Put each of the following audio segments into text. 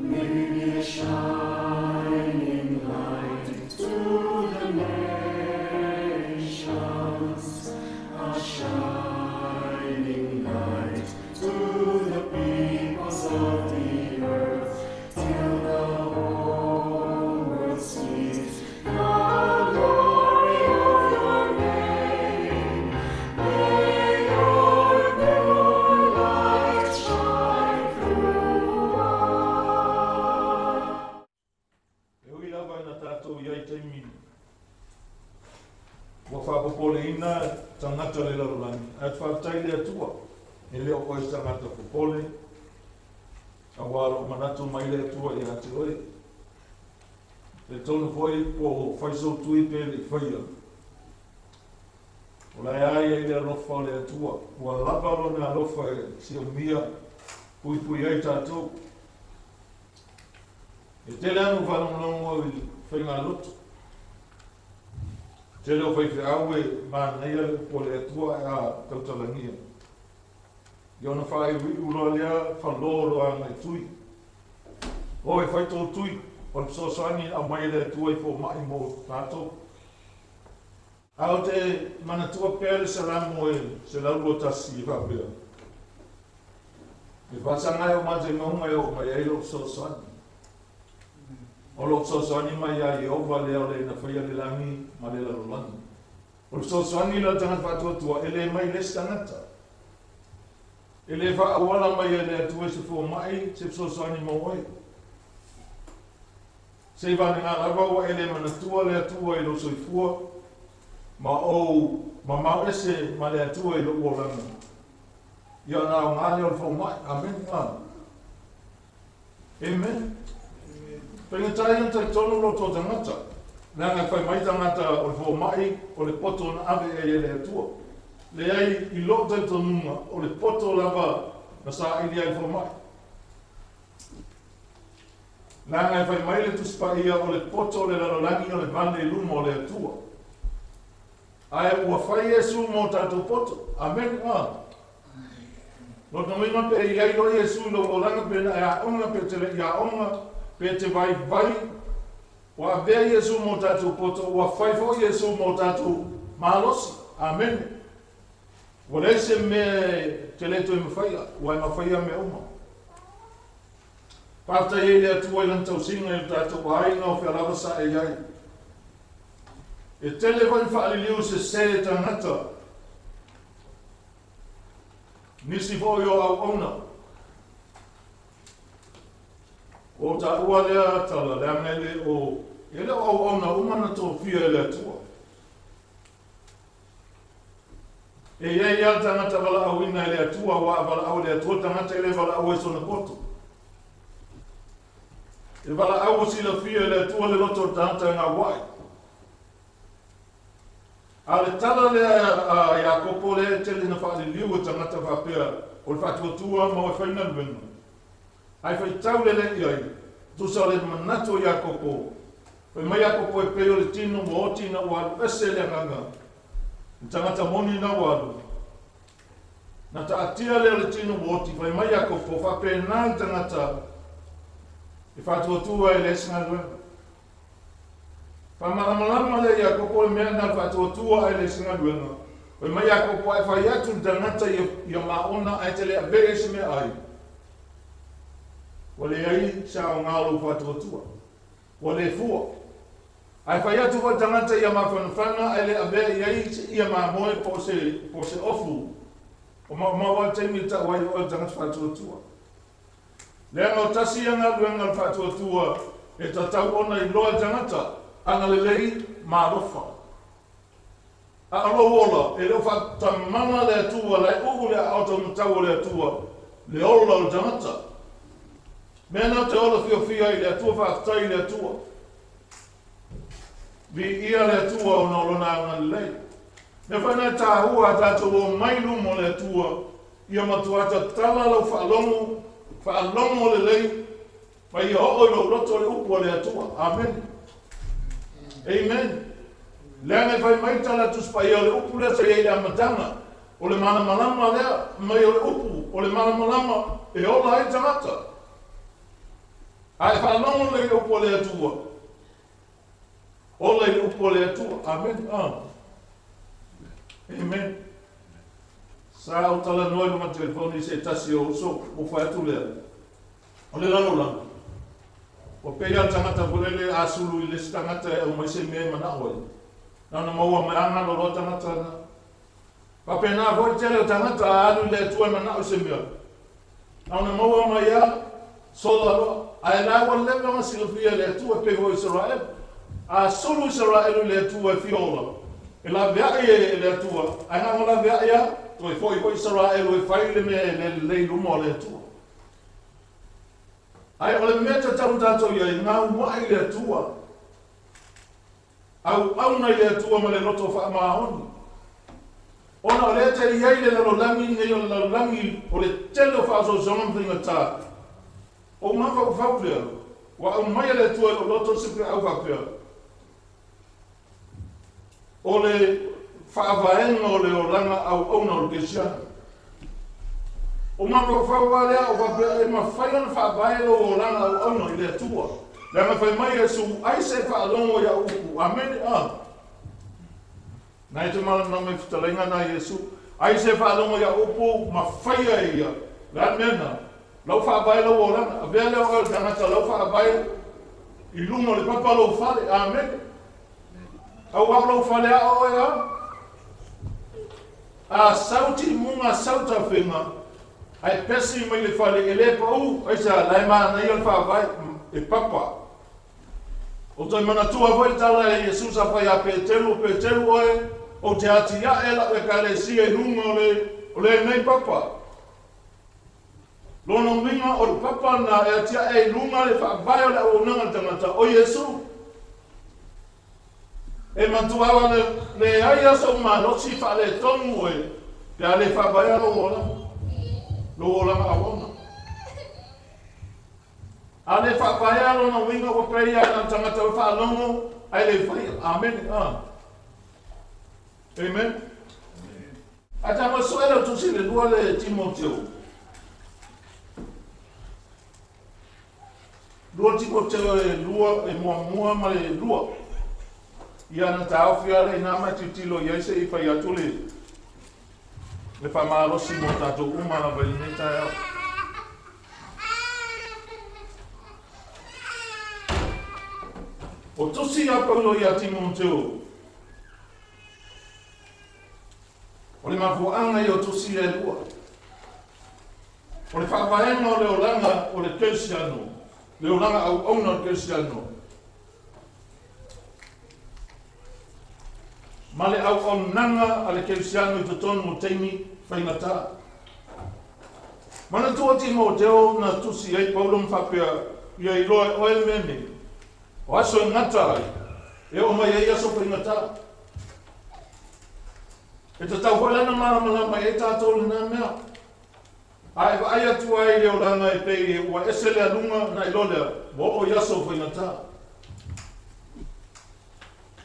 May we be a shining light to the nations, a shining light to the peoples of the earth, till the whole world sees the glory of your name. May your pure light shine through us. E ui lava ina tatou i ai taimi ua faapopoleina tagata o le lalolagi, ae faafetai i le Atua, e le o oe se tagata popole, auā o lo o manatu mai le Atua ia te oe. Talitonu foi po o fai sou tui pe le i faia, o la e lava e i ai le alofa o le Atua, ua lava Lona alofa e siomia puipui ai tatou. E tele lava ona ou faalogologo i faigalotu. Tele o faifeau e manaia le upu a le Atua ae a tautalagia, ia ona faaiuiu loa lea falo loa agai tui. O e fai tō tui, o le fesoasoani e aumai e le Atua i fomai mo tatou. Ae ou te manatua pea le Salamo e 121 e faapea, E faasaga ai o matou mauga e oo mai ai lou fesoasoani. O lou fesoasoani mai iā Ieova lea o le na faia le lagi ma le lalolagi. O le fesoasoani lea o le tagata faatuatua e le mai i le isi tagata. E le faaauala mai e le Atua i se fomai se fesoasoani mo oe. Seivalega lava ua e le manatua le Atua i lou soifua ma ou mamao ese ma le Atua i lou olaga. Ia ona aoga lea o le fomai. Amene. Amen. Faigata ai ona talitonu lo outou tagata, leaga e fai mai tagata o le fomai o le poto na ave i ai e le Atua. Leai, i lou talitonuga, o le poto lava na saili ai le fomai. Leaga e fai mai le Tusi Paia o le poto o le lalolagi o le vale i luma o le Atua. Ae ua fai Iesu mo tatou poto. Amene. Lona uiga pe i ai loa Iesu i lou olaga pe na e aoga pe te le i aoga pe te vaivai, ua avea Iesu mo tatou poto, ua fai foi Iesu mo tatou malosi. Amene. Ua leai se mea e te le toe mafaia, ua e mafaia mea uma. Faafetai ai i le Atua i Lana tausiga i lo tatou aiga o fea lava sa e i ai. E tele foi faaliliu sese e tagata, nisi foi o auauna. Ua ou taua lea tala, leaga e le o, e le o auauna uma na tofia e le Atua. E i ai lava le tagata valaauina e le Atua, aua a valaau e le Atua le tagata e le valaau ai sona poto. E valaau ua silafia e le Atua le loto o le tagata e gaua'i. A o le tala lea a Iakopo lea e tele ina faaliliu e tagata faapea o le faatuatua ma o e faigaluega, ae faitau lelei i ai, tusa o le manatu o Iakopo. Fai mai Iakopo e pei o le tino ua oti ina ua alu ese le agaga, le tagata moni ina ua alu. Na taatia lea o le tino ua oti, fai mai Iakopo, faapena le tagata e faatuatua e leai se galuega. Faamalamalama lea Iakopo le mea na le faatuatua ae leai se galuega. Fai mai Iakopo ae fai atu le tagata ia maona ae te le avea i se meaai. Ua leai se aoga o lou faatuatua. Ua le fua. Ae fai atu foi le tagata ia mafanafana ae le avea i ai se ia mamoe po o se, po o se ofu. O maumau lava le taimi e tau ai o oe o le tagata faatuatua. Leaga o tasi ia galuega o le faatuatua e tatau ona iloa e le tagata, agalelei ma alofa. A o lou ola, e le o faatamala le Atua, la e uu le aao taumatau o le Atua, le ola o le tagata. Mea na te ola fiafia ai i le Atua, faafetai i le Atua. Viia le Atua ona o Lona agalelei. Mea foi na e taua a tatou omai i luma o le Atua, ia matua tatala lau faalogo, faalogo lelei, ma ia oo i lou loto le upu a le Atua. Amene. Amen. Leaga e fai mai le tala a Tusi Paia o le upu lea sa i ai i le amataga, o le malamalama lea mai o le upu, o le malamalama e ola ai le tagata. Ae faalogo lelei i le upu a le Atua. Ola i le upu a le Atua. Amene. Amen. Sa ou talanoa i luga telefoni i se tasi o uso, ua fai atu lea, o le lalolagi, ua pei lava le tagata foi lele a sulu i le isi tagata e aumai se mea e manao ai, na ona maua mai lava galo loa tagata lena. Faapena foi le tele o tagata a alu i le Atua e manao i se mea, na ona maua mai lava, sola loa. Ae la ua leva ona silafia e le Atua e pei foi o Isaraelu. A sulu Isaraelu i le Atua e fia ola, e laveai e le Atua, ae na ona laveai lava, toe foi foi Isaraelu e fai le mea e le lelei i luma o le Atua. Ae o le mea tatau ona tatou i ai, gauma'i i le Atua. Auauna i le Atua ma le loto faamaoni. Ona o lea te i ai le lalolagi lenei o le lalolagi o le tele o faaosoosoga ma faigata, o mafaufau lea ua aumai e le Atua i lou loto se feau faapea, o le faavaega o le olaga auauna o le kerisiano. O mafaufau lava lea o faapea e mafai ona faavae lou olaga auauna i le Atua. Leaga fai mai Iesu, ai se faalogo i au upu. Amene. A. Na e te malamalama i fetalaiga na Iesu. Ai se faalogo i au upu ma faia e ia. Le a le mea lena? Lau faavae lou olaga. Avea lea oe o le tagata lau faavae i luga o le papa lou fale. Amene. Aua o lou fale a oe a. A sau timuga sau tafega, ae pesi mai le fale e le pau, aisea, la e manaia le faavae e papa. O toe manatua foi le tala e Iesu sa fai ia Peteru, O Peteru oe, ou te atiae lau Ekalesia i luga o le, o lenei papa. Lona uiga o le papa na e atiae i luga le faavae o le auaunaga a le tagata, o Iesu. E matua lava le leai a sou malosi faaletonu oe pe a le faavaea lou olaga, lou olaga auauna. A le faavaea lona uiga ua pei lava na o tagata ua faalogo ae le faia. Amene. A. Amen. Ae tago sue lau tusi le lua le Timoteo. 2 Timoteo e 2 e muamua ma le 2. Ia na taofi lava le ina ma tilotilo i ai se i fai atu le le faamalosi mo tatou uma lava i lenei taeao. O tusi a Paulo ia Timoteo. O le mafuaaga ia o tusi ia e lua. O le faavaega o le olaga o le kerisiano, le olaga auauna o le kerisiano, ma le auaunaga a le kerisiano i totonu o taimi faigata. Manatua Timoteo na tusi ai Paulo ma faapea, Ia iloa e oe le mea nei, o aso e gata ai, e oo mai ai aso faigata. E tatau foi la ona malamalama i ai tatou i lena mea. A e vaai atu ai i le olaga e pei ua ese le aluga na iloa lea, ua oo i aso faigata.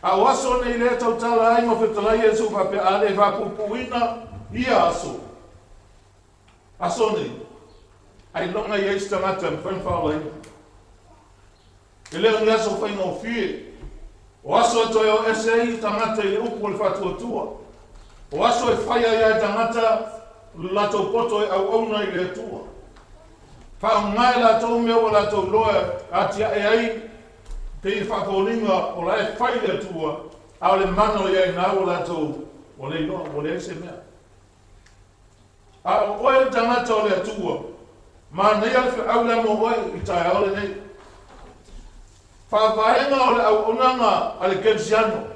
A o aso nei lea e tautala ai ma fetalai Iesu faapea, a le faapuupuuina ia aso, aso nei, ailoga i ai se tagata e mafai ona faaolaina. E le o ni aso faigofie. O aso e toe o ese ai tagata i le upu o le faatuatua. O aso e fai ai lava e tagata lo latou poto e auauna i le Atua. Faaaoga e latou mea ua latou iloa e atiae ai pei e faafoliga o la e fai le Atua, a o le mana o ia i ina ua latou ua le iloa, ua leai se mea. A o oe le tagata o le Atua, manaia le feau lea mo oe i taeao lenei. Faavaega o le auaunaga a le kerisiano.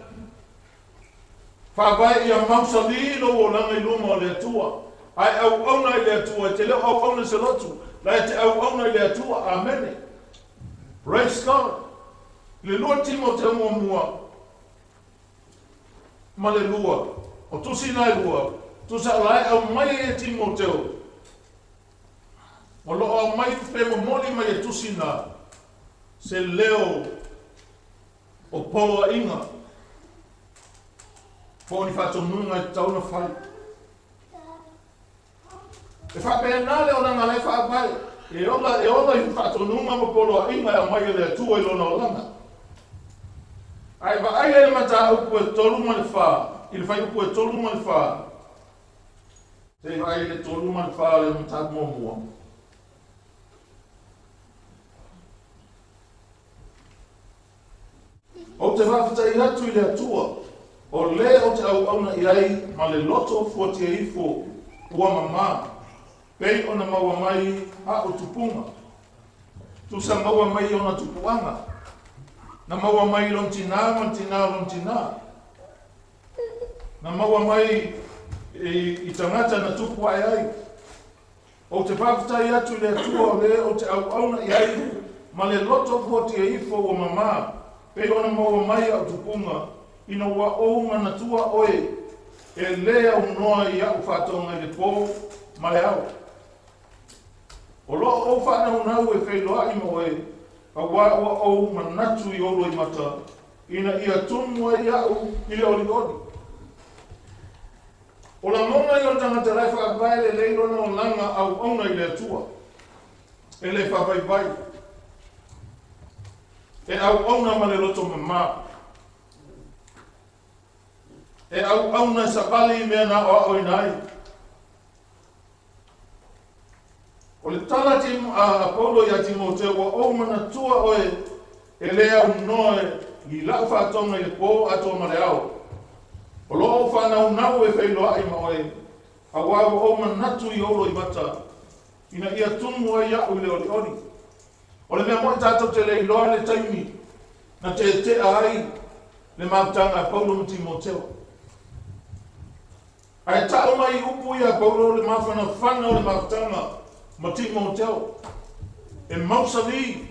Faavae ia mausali lou olaga i luma o le Atua, ae auauna i le Atua, e te le o auauna i se lotu, la e te auauna i le Atua. Amene. Praise God. I le 2 Timoteo muamua ma le 2, o tusi na e lua, tusa o la e aumai ai e Timoteo, o lo o aumai pe momoli mai e tusi na se leo o poloaiga po o ni faatonuga e tatau ona fai. E faapena le olaga la e faavae, e ola, e ola i faatonuga ma poloaiga e aumai e le Atua i lona olaga. Ae vaai le mataupu e 3 ma le 4, i le fuaiupu e 3 ma le 4, se i vaai le 3 ma le 4 le mataupu muamua. Ou te faafetai atu i le Atua, o lē ou te auauna i ai ma le loto fuatia ifo ua mamā, pei ona maua mai a'u tupuga. Tusa maua mai ona tupuaga, na maua mai lona tinā ma le tinā o lona tinā, na maua mai i tagata na tupu ae ai. Ou te faafetai atu i le Atua o lē ou te auauna i ai ma le loto fuatia ifo ua mamā, pei ona maua mai a'u tupuga, ina ua ou manatua oe e lē aunoa i a'u faatoga i le pō ma le ao. O loo ou faanaunau e feiloai ma oe, auā ua ou manatu i ou loimata, ina ia tumu ai a'u i le olioli. O lagona ia o le tagata la e faavae lelei lona olaga auauna i le Atua, e le faavaivai, e auauna ma le loto mamā, e auauna e savali i mea na aoaoina ai. O le tala a Paulo ia Timoteo, ua ou manatua oe e lē aunoa i la'u faatoga i le pō atoa ma le ao. O loo ou faanaunau e feiloai ma oe, auā ua ou manatu i ou loimata, ina ia tumu ai a'u i le olioli. O le mea mo'i tatou te le iloa le taimi na tetea ai le mafutaga a Paulo ma Timoteo. Ae ta'u mai upu ia Paulo le mafanafana o le mafutaga ma Timoteo. E mausali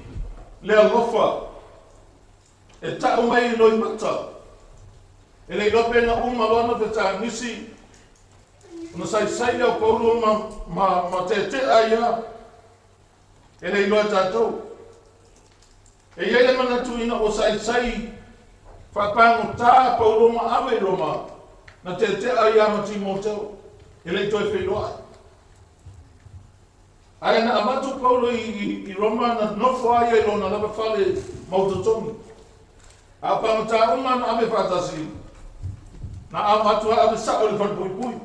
le alofa e ta'u mai i loimata. E le iloa pe na uma loa na fetagisi ona saisai lea o Paulo ma tetea ia. E le iloa e tatou. E iai le manatu ina ua saisai faapagotā Paulo ma ave i Roma, na tetea ia ma Timoteo, e le i toe feiloai. Ae na avatu Paulo i Roma na nofo ai i lona lava fale mautotogi. A o pagotā uma na ave faatasi, na avatu ave sa'o i le falepuipui.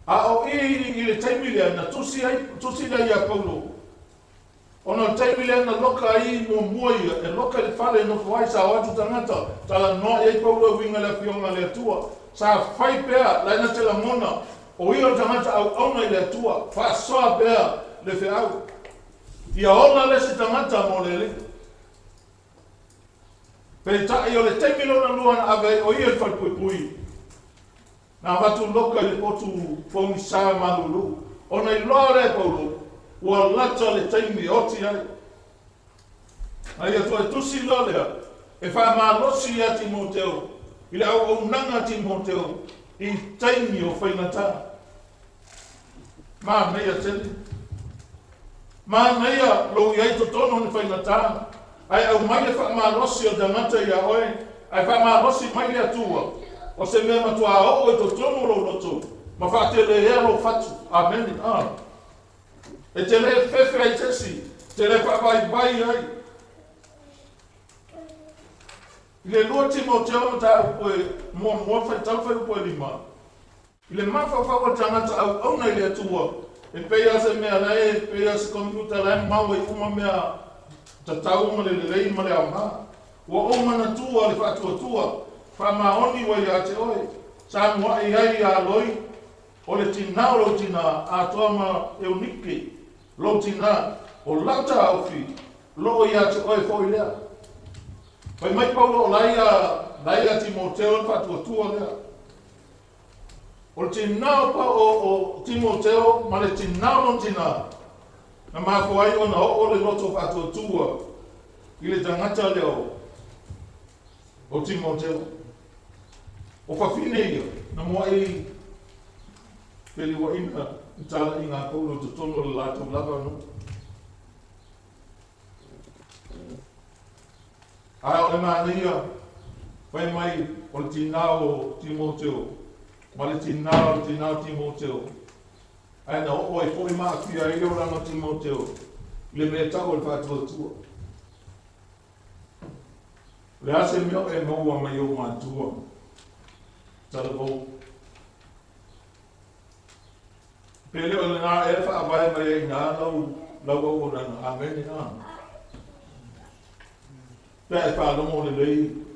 A o i le taimi lea na tusi ai, tusi lea ia Paulo, ona o le taimi lea na loka ai muamua ia, e loka i le fale e nofo ai sa o atu tagata, talanoa i ai Paulo e uiga le afioga le Atua. Sa fai pea, lae na te lagona, o ia o le tagata auauna i le Atua, faasoa pea le feau. Ia ola le isi tagata mo le Alii. Peitai o le taimi lona lua na ave ai o ia i le falepuipui, na avatu loka i le potu pogisā malulu. Ona iloa lea e Paulo, ua lata le taimi e oti ai. Na ia toe tusi loa lea, e faamalosi ia Timoteo, i le auaunaga a Timoteo, i taimi o faigatā. Manaia tele. Manaia lou i ai totonu o ni faigatā, ae aumai le faamalosi o tagata ia oe, ae faamalosi mai le Atua, o se mea matuā oo i totonu o lou loto, ma faatelea lou fatu. Amene. E te lē fefe ai tesi, te lē faavaivai ai. I le 2 Timoteo mataupu e muamua faitau fuaiupu e 5, i le mafaufau o le tagata auauna i le Atua, e pei a se mea la e pei a se computer la e mau ai uma mea tatau ma le lelei ma le aogā. Ua ou manatua le faatuatua faamaoni ua iā te oe, sa mua'i ai iā Loi, o le tinā o lou tinā, atoa ma Eunike, lou tinā, o la'u taofi, loo iā te oe fo'i lea. Fai mai Paulo o laia Timoteo le faatuatua lea. O le tinā o Timoteo ma le tinā o lona tinā, na mafua ai ona oo le loto faatuatua i le tagata lea o Timoteo. O fafine ia, na mua'i feliuaʻina i talaʻiga a Paulo i totonu o le latou lava nuu. Ae o le manaia, fai mai o le tinā o Timoteo, Ma le tinā o le tinā o Timoteo. Ae na oo ai foi ma aafia ai le olaga o Timoteo i le mea e tau o le faatuatua. O le a se mea o e maua mai ou matua? Talavou. Pe le o lena ea e faavae mai ai i ina lau, lau auaunaga. Amene. A. Pe a e faalogo lelei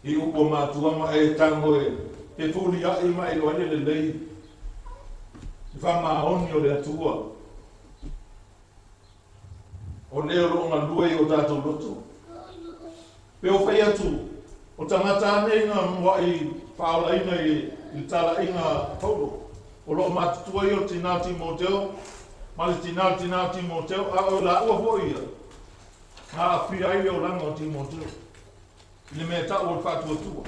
i upu a matua ma e tago e fefulia'i ma e iloa ai le lelei, le faamaoni o le Atua, o le o lo o galue i o tatou loto. Pe o fai atu, o tagata lava nei na mua'i faaolaina i le talaiga a Paulo, o lo o matutua ia o le tinā o Timoteo ma le tinā o le tinā o Timoteo, a o laua foi ia na aafia ai le olaga o Timoteo i le mea e tau o le faatuatua.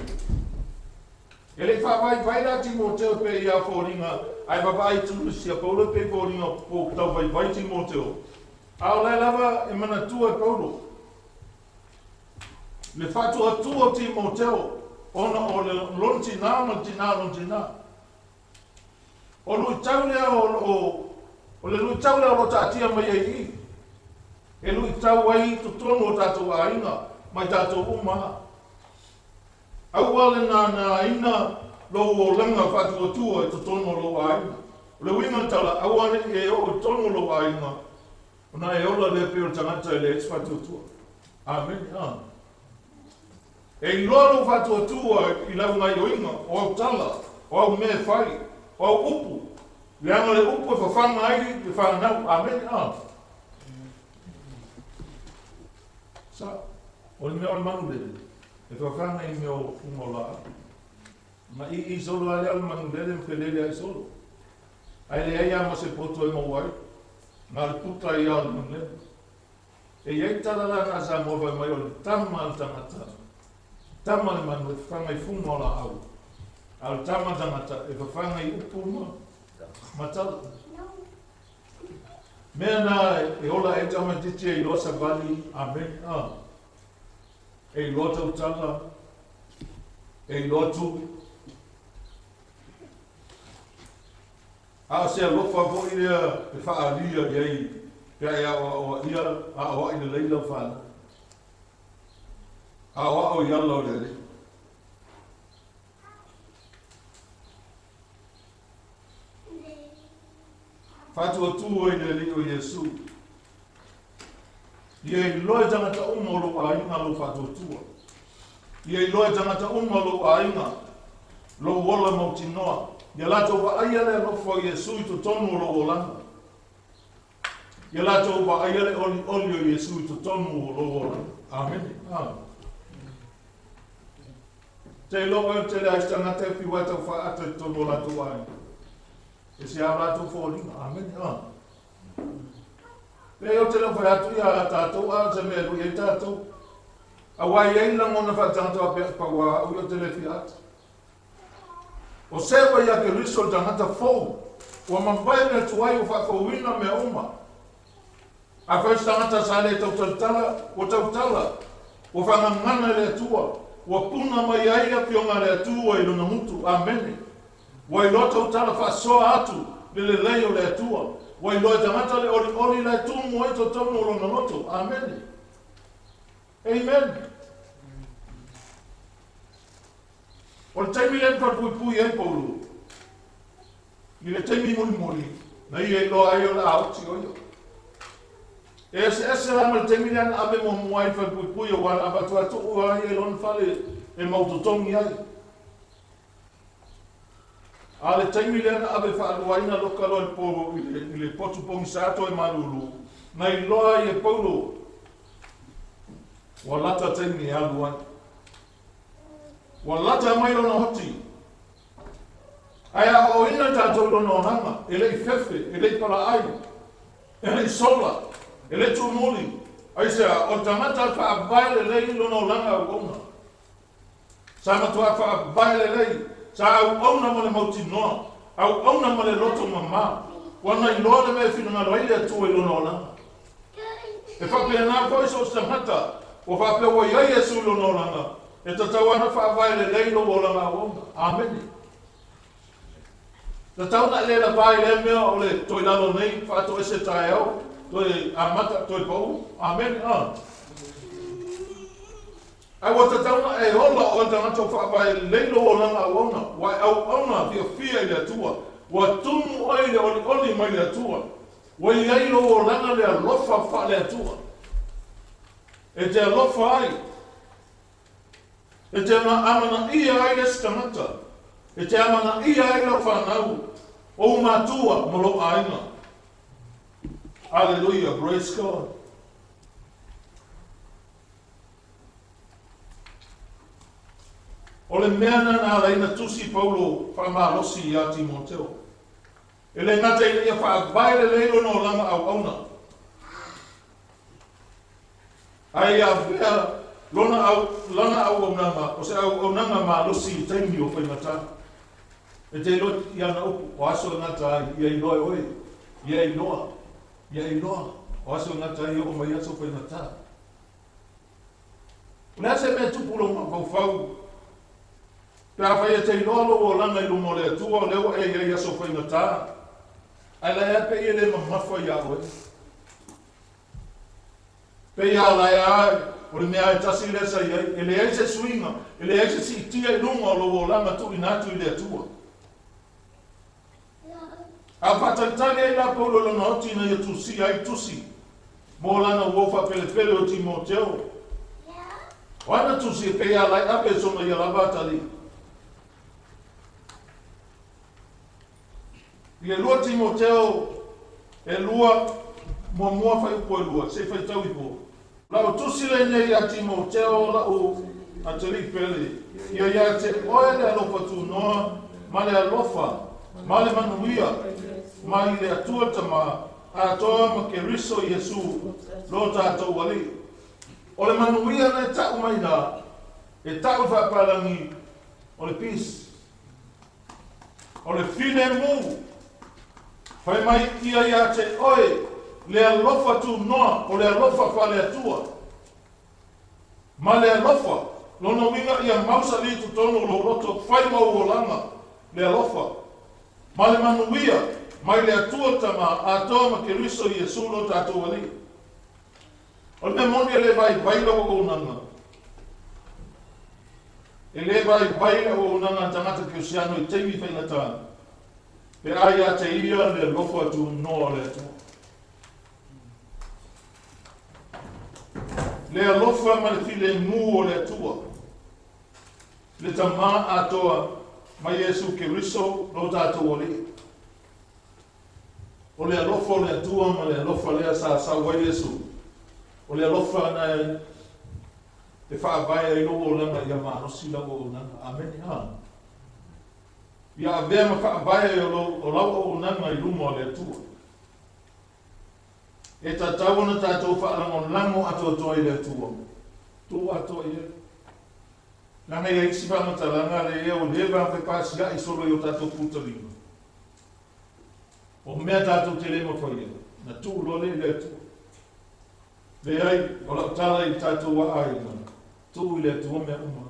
E le i faavaivai la Timoteo e pei ia foliga, ae vaavaai i tusi a Paulo e pei foliga po o tauvaivai Timoteo, a o la e lava e manatua e Paulo le faatuatua o Timoteo ona o le lona tinā ma le tinā o lona tinā. O luitau lea o lo o, o le luitau lea o lo o taatia mai ai i i, e luitau ai i totonu o tatou aiga ma i tatou uma lava. Aua le nānāina lou olaga faatuatua i totonu o lou aiga. O le uiga o le tala, aua ne i e oo i totonu o lou aiga, ona e ola lea pei o le tagata e leai se faatuatua. Amene. A. E iloa lou faatuatua i lau gaioiga, o au tala, o au mea e fai, o au upu, leaga le upu e fafaga ai le fanau. Amene. A. Sa, o le mea o le manulele, e fafaga i mea o fuga o laau. Na ii solo lava lea o le manulele ma felele ai solo. Ae leai lava ma se poto e maua ai, na o le puta ai lava o le manulele. E i ai tala la na Samoa fai mai o le tama a le tagata, tama le manu e fafaga i fuga o laau, a o le tama a le tagata e fafaga i upu ma tala. Mea na e ola ai le tamaitiiti e iloa savali, amen, a. E iloa tautala, e iloa tui. A o se alofa foi lea e faaalia i ai pe a e aoaoaia, aoa'i lelei lau fanau. Aoao i ala o le Alii. Faatuatua i le Alii o Iesu. Ia iloa e tagata uma o lou aiga lou faatuatua. Ia iloa e tagata uma o lou aiga lou ola mautinoa. Ia latou vaaia le alofa o Iesu i totonu o lou olaga. Ia latou vaaia le olioli o Iesu i totonu o lou olaga. Amene. Amen. Te iloa oe o le tele a isi tagata e fiu ai tau faaata i totonu o latou aiga. E se a latou foliga. Amene. Amen. Leai, ou te le o fai atu ia tatou a o se mea e lui ai tatou. Aua e i ai lagona faaletagata faapea, pau a au ia ou te le fia ata. O se ua ia Keriso le tagata fou, ua mavae mea tuai ua faafouina mea uma. Afai se tagata sa le tautalatala, ua tautala, ua faagagana i le Atua, ua puna mai ai le Afioga a le Atua i lona gutu. Amene. Ua iloa tautala faasoa atu le lelei o le Atua. Ua iloa e tagata le olioli la e tumu ai totonu o lona loto. Amene. Amen. O le taimi lea na falepuipui ai Paulo, i le taimi mulimuli, na ia iloa ai o le a oti o ia. E eseese la ma le taimi lea na ave muamua ai i le falepuipui, aua na avatu lava tuu ai i lona fale e mautotogi ai. A o le taimi lea na ave faaluaina loka loa i le potu pogisa toe malulu, na iloa ai e Paulo ua lata taimi e alu ai. Ua lata mai lona oti. Ae aoaoina tatou i lona olaga, e le i fefe, e le i palaai, e le i sola, e le i tuumuli. Aisea? O le tagata e faavae lelei lona olaga auauna. Sa matuā faavae lelei, sa auauna ma le mautinoa, auauna ma le loto mamā, ua na iloa le mea e finagalo ai le Atua i lona olaga. E faapena foi so o se tagata ua faapea ua i ai Iesu i lona olaga, E tatau ana faavae lelei lou olaga auauna. Amene. Tatau na le lava i lea mea o le toe lalo nei, faatoese taeao, toe amata, toe pau. Amene. Ai ua tatau na e ola o le tagata o faavae lelei lou olaga auauna, ua e auauna fiafia i le Atua, ua tumu oe i le olioli mai le Atua, ua i ai lou olaga le alofa faale Atua. E te alofa ai, e te amanaia ai le isi tagata, e te amanaia ai lau fanau, o matua ma lou aiga. Hallelujah, praise God. O le mea na na ala ai na tusi Paulo faamalosi ia Timoteo. E le gata ina ia faavae lelei lona olaga auauna, ae ia avea lona au, lana auaunaga, o se auaunaga malosi i taimi o faigata. E te iloa i ana upu, o aso e gata ai, ia iloa e oe, ia iloa, ia iloa, o aso e gata ai, o mai aso faigata. O le a se mea tupu lou mafaufau, pe afai e te iloa lou olaga i luma o le Atua, o lea ua e i ai aso faigata, ae la e pe ia le mamafa ia oe. Pe ia la e ai, o le mea e tasi lea sa i ai, e leai se suiga, e leai se siitia i luga o lou olaga tuuina atu i le Atua. A faatalitali ai la Paulo lona oti ina ia tusia ai tusi mo lana uo faapelepele o Timoteo. O ana tusi e pei a lai ape sona ia lava tali. I le 2 Timoteo e 2 muamua fuaiupu e 2, se i faitau iho. Lau tusi lenei ia Timoteo la'u atalii pele, ia ia te oe le alofa tunoa ma le alofa ma le manuia mai le Atua Tamā atoa ma Keriso Iesu lo tatou Alii. O le manuia na e ta'u mai la, e ta'u faapalagi o le peace. O le filemu, fai mai ia ia te oe le alofa tunoa, o le alofa faale Atua. Ma le alofa, lona uiga ia mausali totonu o lou loto, fai ma ou olaga, le alofa. Ma le manuia, mai le Atua Tamā, atoa ma Keriso Iesu lo tatou Alii. O le mea moni e le vaivai lau auaunaga. E le vaivai le auaunaga a tagata kerisiano i taimi faigata. Pe a ia te ia le alofa tunoa o le Atua. Le alofa ma le filemu o le Atua. Le Tamā atoa ma Iesu Keriso lo tatou Alii. O le alofa o le Atua ma le alofa lea sa sau ai Iesu. O le alofa na e faavae ai lou olaga ia malosi lau auaunaga. Amene. Ha. Ia avea ma faavae o lau auaunaga i luma o le Atua. E tatau ona tatou faalagolago atoatoa i le Atua. Tuu atoa i ai. Leaga ia isi faamatalaga le ia o leva fepasia'i solo i o tatou putalima. O mea tatou te le mafaia, na tuu loa lea i le Atua. Leai, o lau tala i tatou aiga, tuu i le Atua mea uma.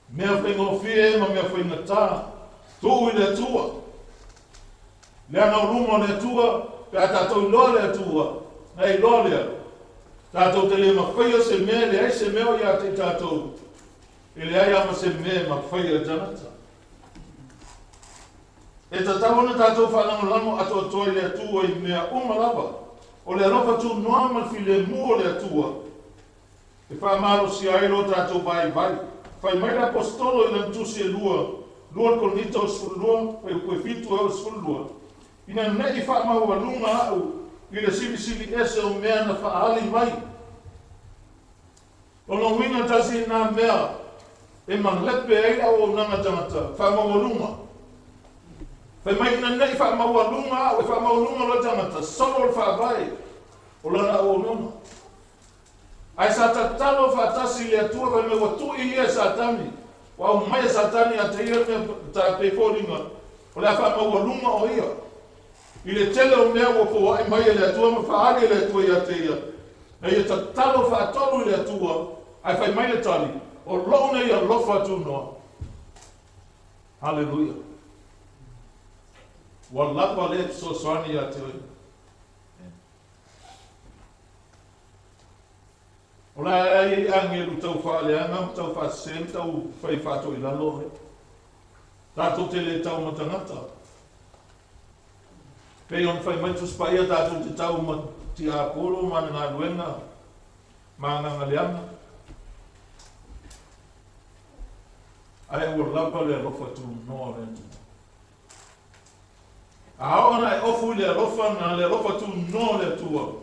Mea faigofie ma mea faigata, tuu i le Atua. Leaga o luma o le Atua, pe a tatou iloa le Atua, na iloa lea, tatou te le mafaia se mea, leai se mea o ia te i tatou, e leai ama se mea e mafaia e tagata. E tatau ona tatou faalagolago atoatoa i le Atua i mea uma lava. O le alofa tunoa ma le filemu o le Atua, e faamalosia ai lo tatou vaivai. Fai mai le aposetolo i lana tusi e 2, 2 Korinito 12, fuaiupu e 7 e oo 12. Ina nei faamaualuga a'u i le silisili ese o mea na faaali mai. O lona uiga tasi na mea e malepe ai le auaunaga tagata, faamaualuga. Fai mai ina nei faamaualuga a'u, e faamaualuga loa tagata, solo le faavae o lana auaunaga. Ae sa tatalo faatasi i le Atua fai mai ua tui ia e Satani. Ua aumai e Satani a te ia le mea tapei foliga, o le a faamaualuga o ia. I le tele o mea ua foa'i mai e le Atua ma faaali e le Atua ia te ia. Na ia tatalo faatolu i le Atua, Ae fai mai le tali, o lou nei alofa tunoa. Haleluia. Ua lava lea fesoasoani ia te oe. O le a i ai agelu tau faaleaga ma tau faasese ma tau fai faatoilalo oe. Tatou te le tau ma tagata. Pei ona fai mai Tusi Paia tatou te tau ma tiapolo ma ana galuega ma agaga leaga. Ae ua lava le alofa tunoa o le Atua. A oo ina e ofu i le alofa na le alofa tunoa o le Atua,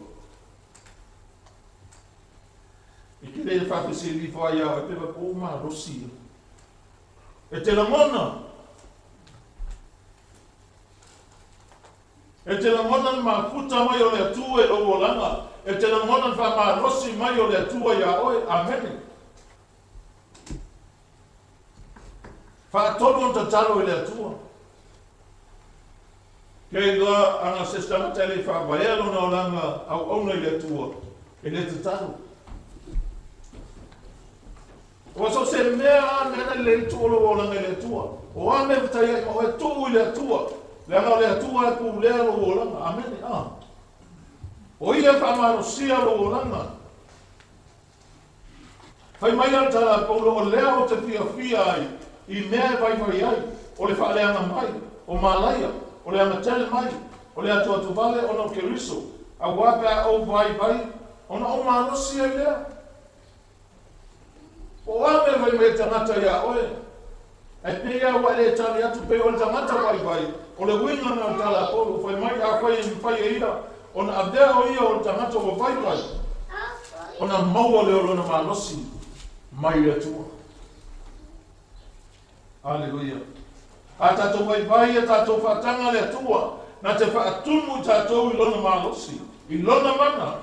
e te le faafesili ifo ai ia oe pe po ua malosi ia. E te lagona. E te lagona le mafuta mai o le Atua i lou olaga. E te lagona le faamalosi mai o le Atua iā oe. Amene. Faatolu ona tatalo i le Atua. Kei iloa ana se tagata e le i faavaea lona olaga auauna i le Atua, e le tatalo. Ua so o se mea a mea na lelei tuu o lou olaga i le Atua. O a mea fatai ai ma oe, tuu i le Atua. Leaga o le Atua e pulea lou olaga. Amene. A. O Ia e faamalosia lou olaga. Fai mai a le tala a Paulo, o lea ou te fiafia ai i mea e vaivai ai, o le faaleaga mai, o malaia, o le agatele mai, o le atuatuvale ona o Keriso, auā pe a ou vaivai, ona ou malosi ai lea. Po o a mea fai mai le tagata iā oe, ae pei lava ua e le tali atu, pei o le tagata vaivai, o le uiga lena o le tala a Paulo, fai mai, afai e mafai e ia ona avea o ia o le tagata ua vaivai, ona maua lea o lona malosi mai le Atua. Aleluia. A tatou vaivai ia tatou faataga le Atua, na te faatumu i tatou i lona malosi, i lona mana,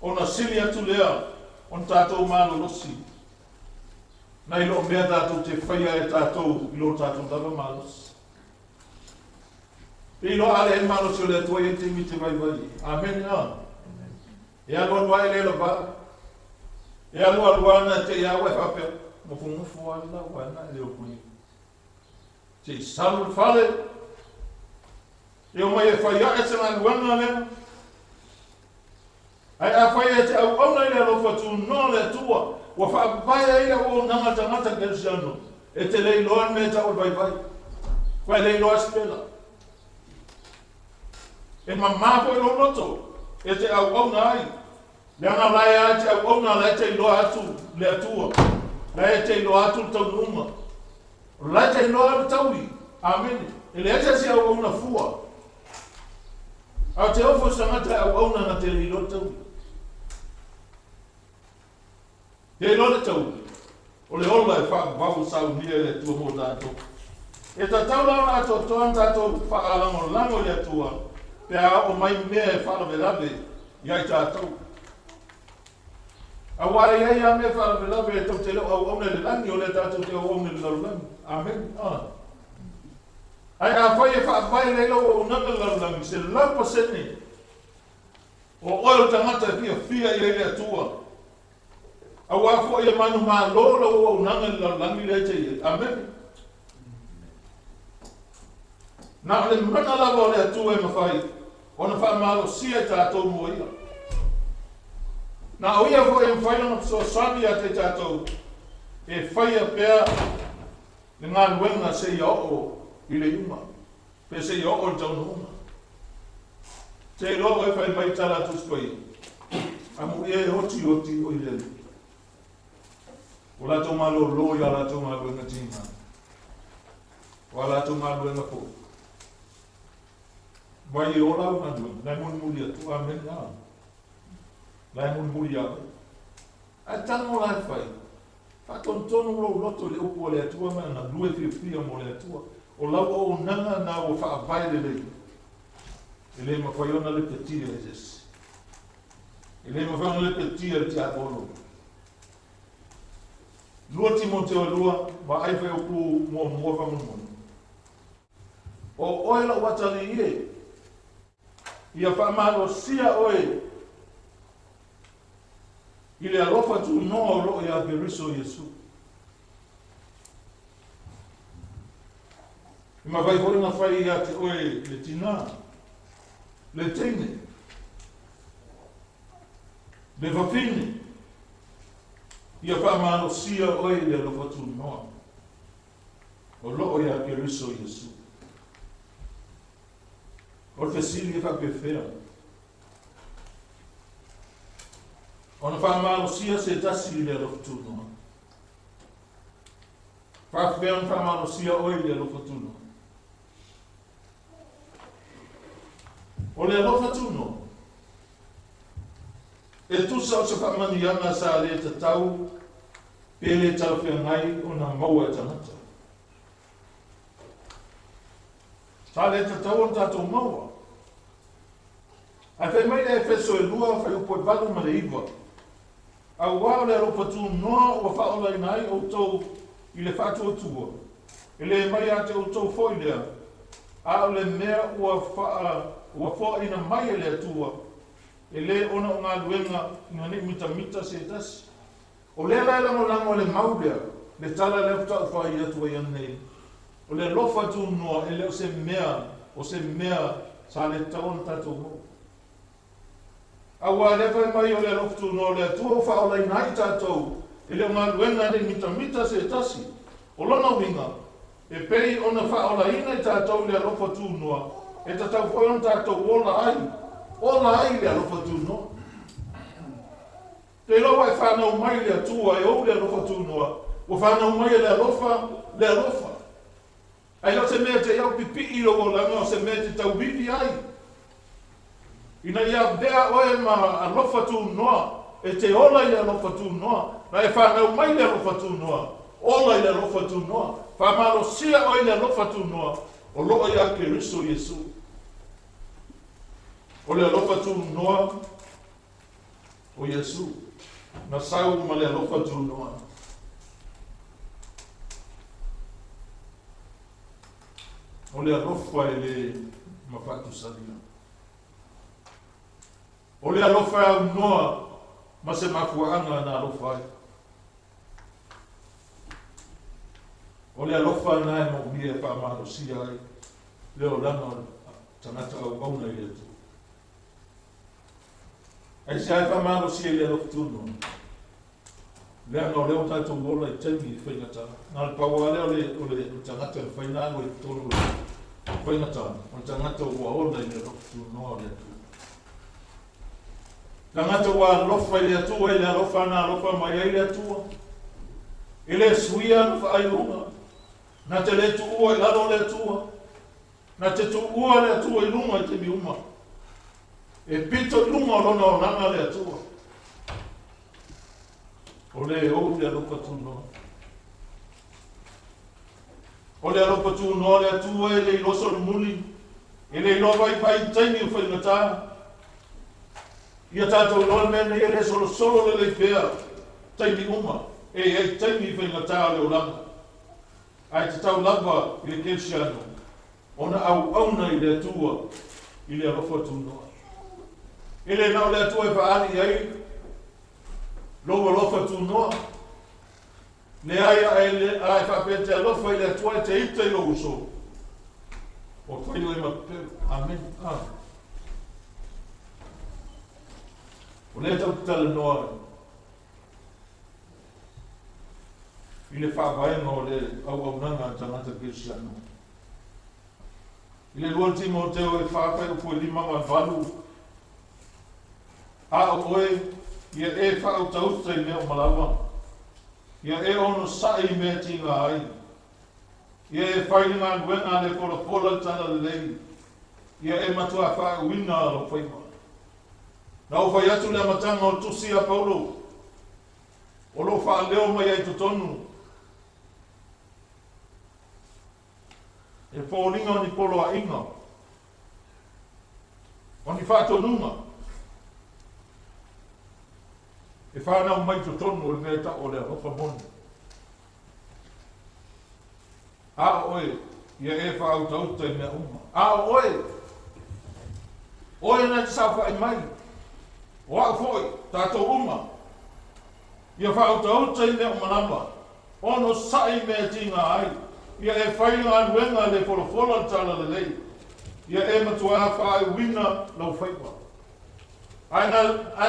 ona sili atu lea ona tatou malolosi, nai lo mea tatou te faia e tatou i lo tatou lava malosi. Pe iloa a leai le malosi o le Atua i ai taimi te vaivai. Amene a. E alualu ae le lava. E alualu ana te i aua e faapea, nofonofo lava le lau ana e le o mai. Se i salu le fale. E omai e fai ae se galuega lea. Ae afai e te auauna i le alofa tunoa o le Atua, ua faavae ai le auaunaga a tagata kerisiano, e te le iloa le mea e tau o le vaivai, ua e le iloa se pela. E mamā foi lou loto e te auauna ai, leaga la e a te auauna, la e te iloa atu le Atua, la e te iloa atu le taunuuga, la e te iloa le taui. Amene. E leai se isi auauna fua. A o te ofo se tagata e auauna na te le iloa le taui. Te iloa le taui, o le ola e faavavau saunia e le Atua mo tatou. E tatau la ona atoatoa ona tatou faalagolago i le Atua pe a oo mai mea e faalavelave ia i tatou. Auā e i ai lava mea faalavelave e tou te le o auauna i le lagi, o lea tatou te auauna i le lalolagi. Amene. A. Ae afai e faavae lelei lau auaunaga i le lalolagi, 100% o oe o le tagata e fiafia i ai le Atua. Auā foi e manumalo lau auaunaga i le lalolagi lea e te i ai. Amene. Na o le mana lava o le Atua e mafai ona faamalosia i tatou mo Ia. Na o Ia foi e mafai ona fesoasoani ia te tatou e faia pea le galuega seia oo i le iuga, pe seia oo i le taunuuga. Te iloa oe fai mai tala a Tusi Paia, amuia e oti oti o i le Alii. O latou malōlō i a latou galuega tiga, o a latou galuega foi. Mai e ola au galuega, la e mulimuli atu, amene a. La e mulimuli ia oe. Ae tago la e fai, faatonutonu lou loto i le upu a le Atua ma e galue fiafia mo le Atua. O lau auaunaga na ua faavae lelei, e le mafai ona lepetia e se isi. E le mafai ona lepetia e le tiapolo. 2 Timoteo e 2, vaai fuaiupu muamua faamolemole. O oe lou atalii e, ia faamalosia oe. I le alofa tunoa o loo ia Keriso Iesu. E mafai foi ona fai ia te oe le tinā, le teine, le fafine, ia faamalosia oe i le alofa tunoa o loo ia Keriso Iesu. O le fesili e faapefea ona faamalosia se tasi i le alofa tunoa? Faapefea ona faamalosia oe i le alofa tunoa? O le alofa tunoa e tusa o se faamanuiaga sa le tatau pe le talafeagai ona maua e tagata. Sa le tatau ona tatou maua. Ae fai mai le Efeso e 2, fuaiupu e 8 ma le 9. Auā o le alofa tunoa ua faaolaina ai outou i le faatuatua, e le mai ia te outou foi lea, a o le mea ua ua foaina mai e le Atua, e le ona o galuega ina nei mitamita se tasi. O lea la e lagolago e le mau lea, le tala lea faatoa ou fai atu ai ananei, o le alofa tunoa e le o se mea, o se mea sa le tatau ona tatou maua. Auā lea fai mai o le alofa tunoa o le Atua ua faaolaina ai tatou, e le o galuega nei mitamita se tasi. O lona uiga, e pei ona faaolaina i tatou i le alofa tunoa, e tatau foi ona tatou ola ai, ola ai i le alofa tunoa. Te iloa ua e fanau mai i le Atua e ou le alofa tunoa, ua fanau mai e le alofa, le alofa. Ae le o se mea e te iau pipii i lou olaga, o se mea e te tauivi ai. Ina ia avea oe ma alofa tunoa, e te ola i le alofa tunoa, na e fanau mai le alofa tunoa, ola i le alofa tunoa, faamalosia oe i le alofa tunoa, o loo ia Keriso Iesu. O le alofa tunoa o Iesu, na sau ma le alofa tunoa. O le alofa e le mafatusalia. O le alofa e aunoa ma se mafuaaga na alofa ai. O le alofa na e moomia e faamalosia ai le olaga o le tagata auauna i le Atua. Aisea e faamalosia i le alofa tunoa? Leaga o lea ua tatou ola i taimi i faigata. Na o le pau lava lea o le, o le, o le tagata e mafai ona alu ai i totonu o le faigata, o le tagata ua ola i le alofa tunoa o le Atua. Tagata ua alofa i le Atua i le alofa na alofa mai ai le Atua. E le suia ana faaiuga. Na te le tuua i lalo le Atua. Na te tuua le Atua i luga i taimi uma. E pito i luga o lona olaga le Atua. O le ou le alofa tunoa. O le alofa tunoa le Atua e le iloa solomuli, e le iloa vaivai i taimi o faigata. Ia tatou iloa le mea lenei e le solosolo lelei pea taimi uma, e i ai taimi faigata o le olaga. Ae tatau lava i le kerisiano ona auauna i le Atua i le alofa tunoa. E le na o le Atua e faaali i ai lou alofa tunoa. Leai, a e faapea e te alofa i le Atua e te ita i lou uso, ua fai oe ma pepelo. Amene. Ah. O lea tatou te talanoa i le faavaega o le auaunaga a tagata kerisiano. I le 2 Timoteo e 4 fuaiupu e 5 ma le 8, A o oe, ia e faautauta i mea uma lava, ia e onosai i mea e tiga ai, ia e fai le galuega a le folafola le talalelei, ia e matuā faauuina lou faiva. Na ou fai atu le amataga o le tusi a Paulo, o lo o faaleo mai ai totonu e foliga o ni poloaiga, o ni faatonuga e fanau mai totonu o le mea e tau o le alofa moni. A o oe, ia e faautauta i mea uma. A o oe, oe na te saofai mai, o au foi, tatou uma. Ia faautaauta i mea uma lava, onosai i mea e tiga ai, ia e fai le galuega le folafola le talalelei, ia e matuā faaiuina lau faiva. Ae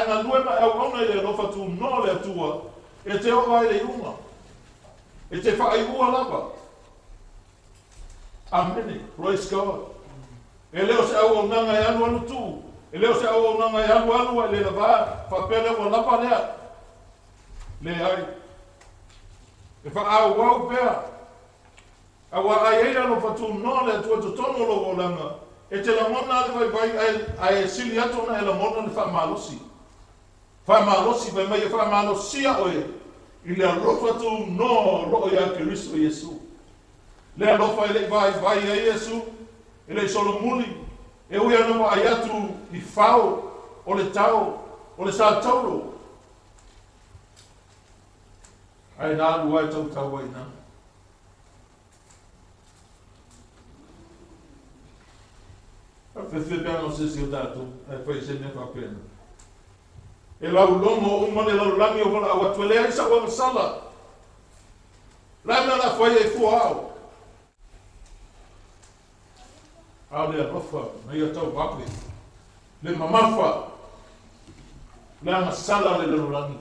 galue ma e auauna i le alofa tunoa o le Atua, e te oo ai i le iuga, e te faaiua lava. Amene. Praise God. E le o se auaunaga e alualu tuu, e le o se auaunaga e alualu ae le lavā, faapea lea ua lava lea. Leai. E faaauau pea. Aua a i ai le alofa tunoa o le Atua i totonu o lou olaga, e te lagona lava le vaivai ae sili atu ona e lagona le faamalosi. Faamalosi, fai mai e faamalosia oe i le alofa tunoa o loo ia Keriso Iesu. Le alofa e le i vaivai ai Iesu, e le i solomuli, e ui ana vaai atu i fao o le tao o le sa taulo, ae na alu ai tautau ai na. Faafefea pe ana o se isi o tatou ae fai se mea faapena. E laulogo uma le lalolagi o valaau atu, e leai sa'u agasala. O le a le mea o le a fai ai fua au? A o le alofa na ia tauave le mamafa le agasala o le lalolagi.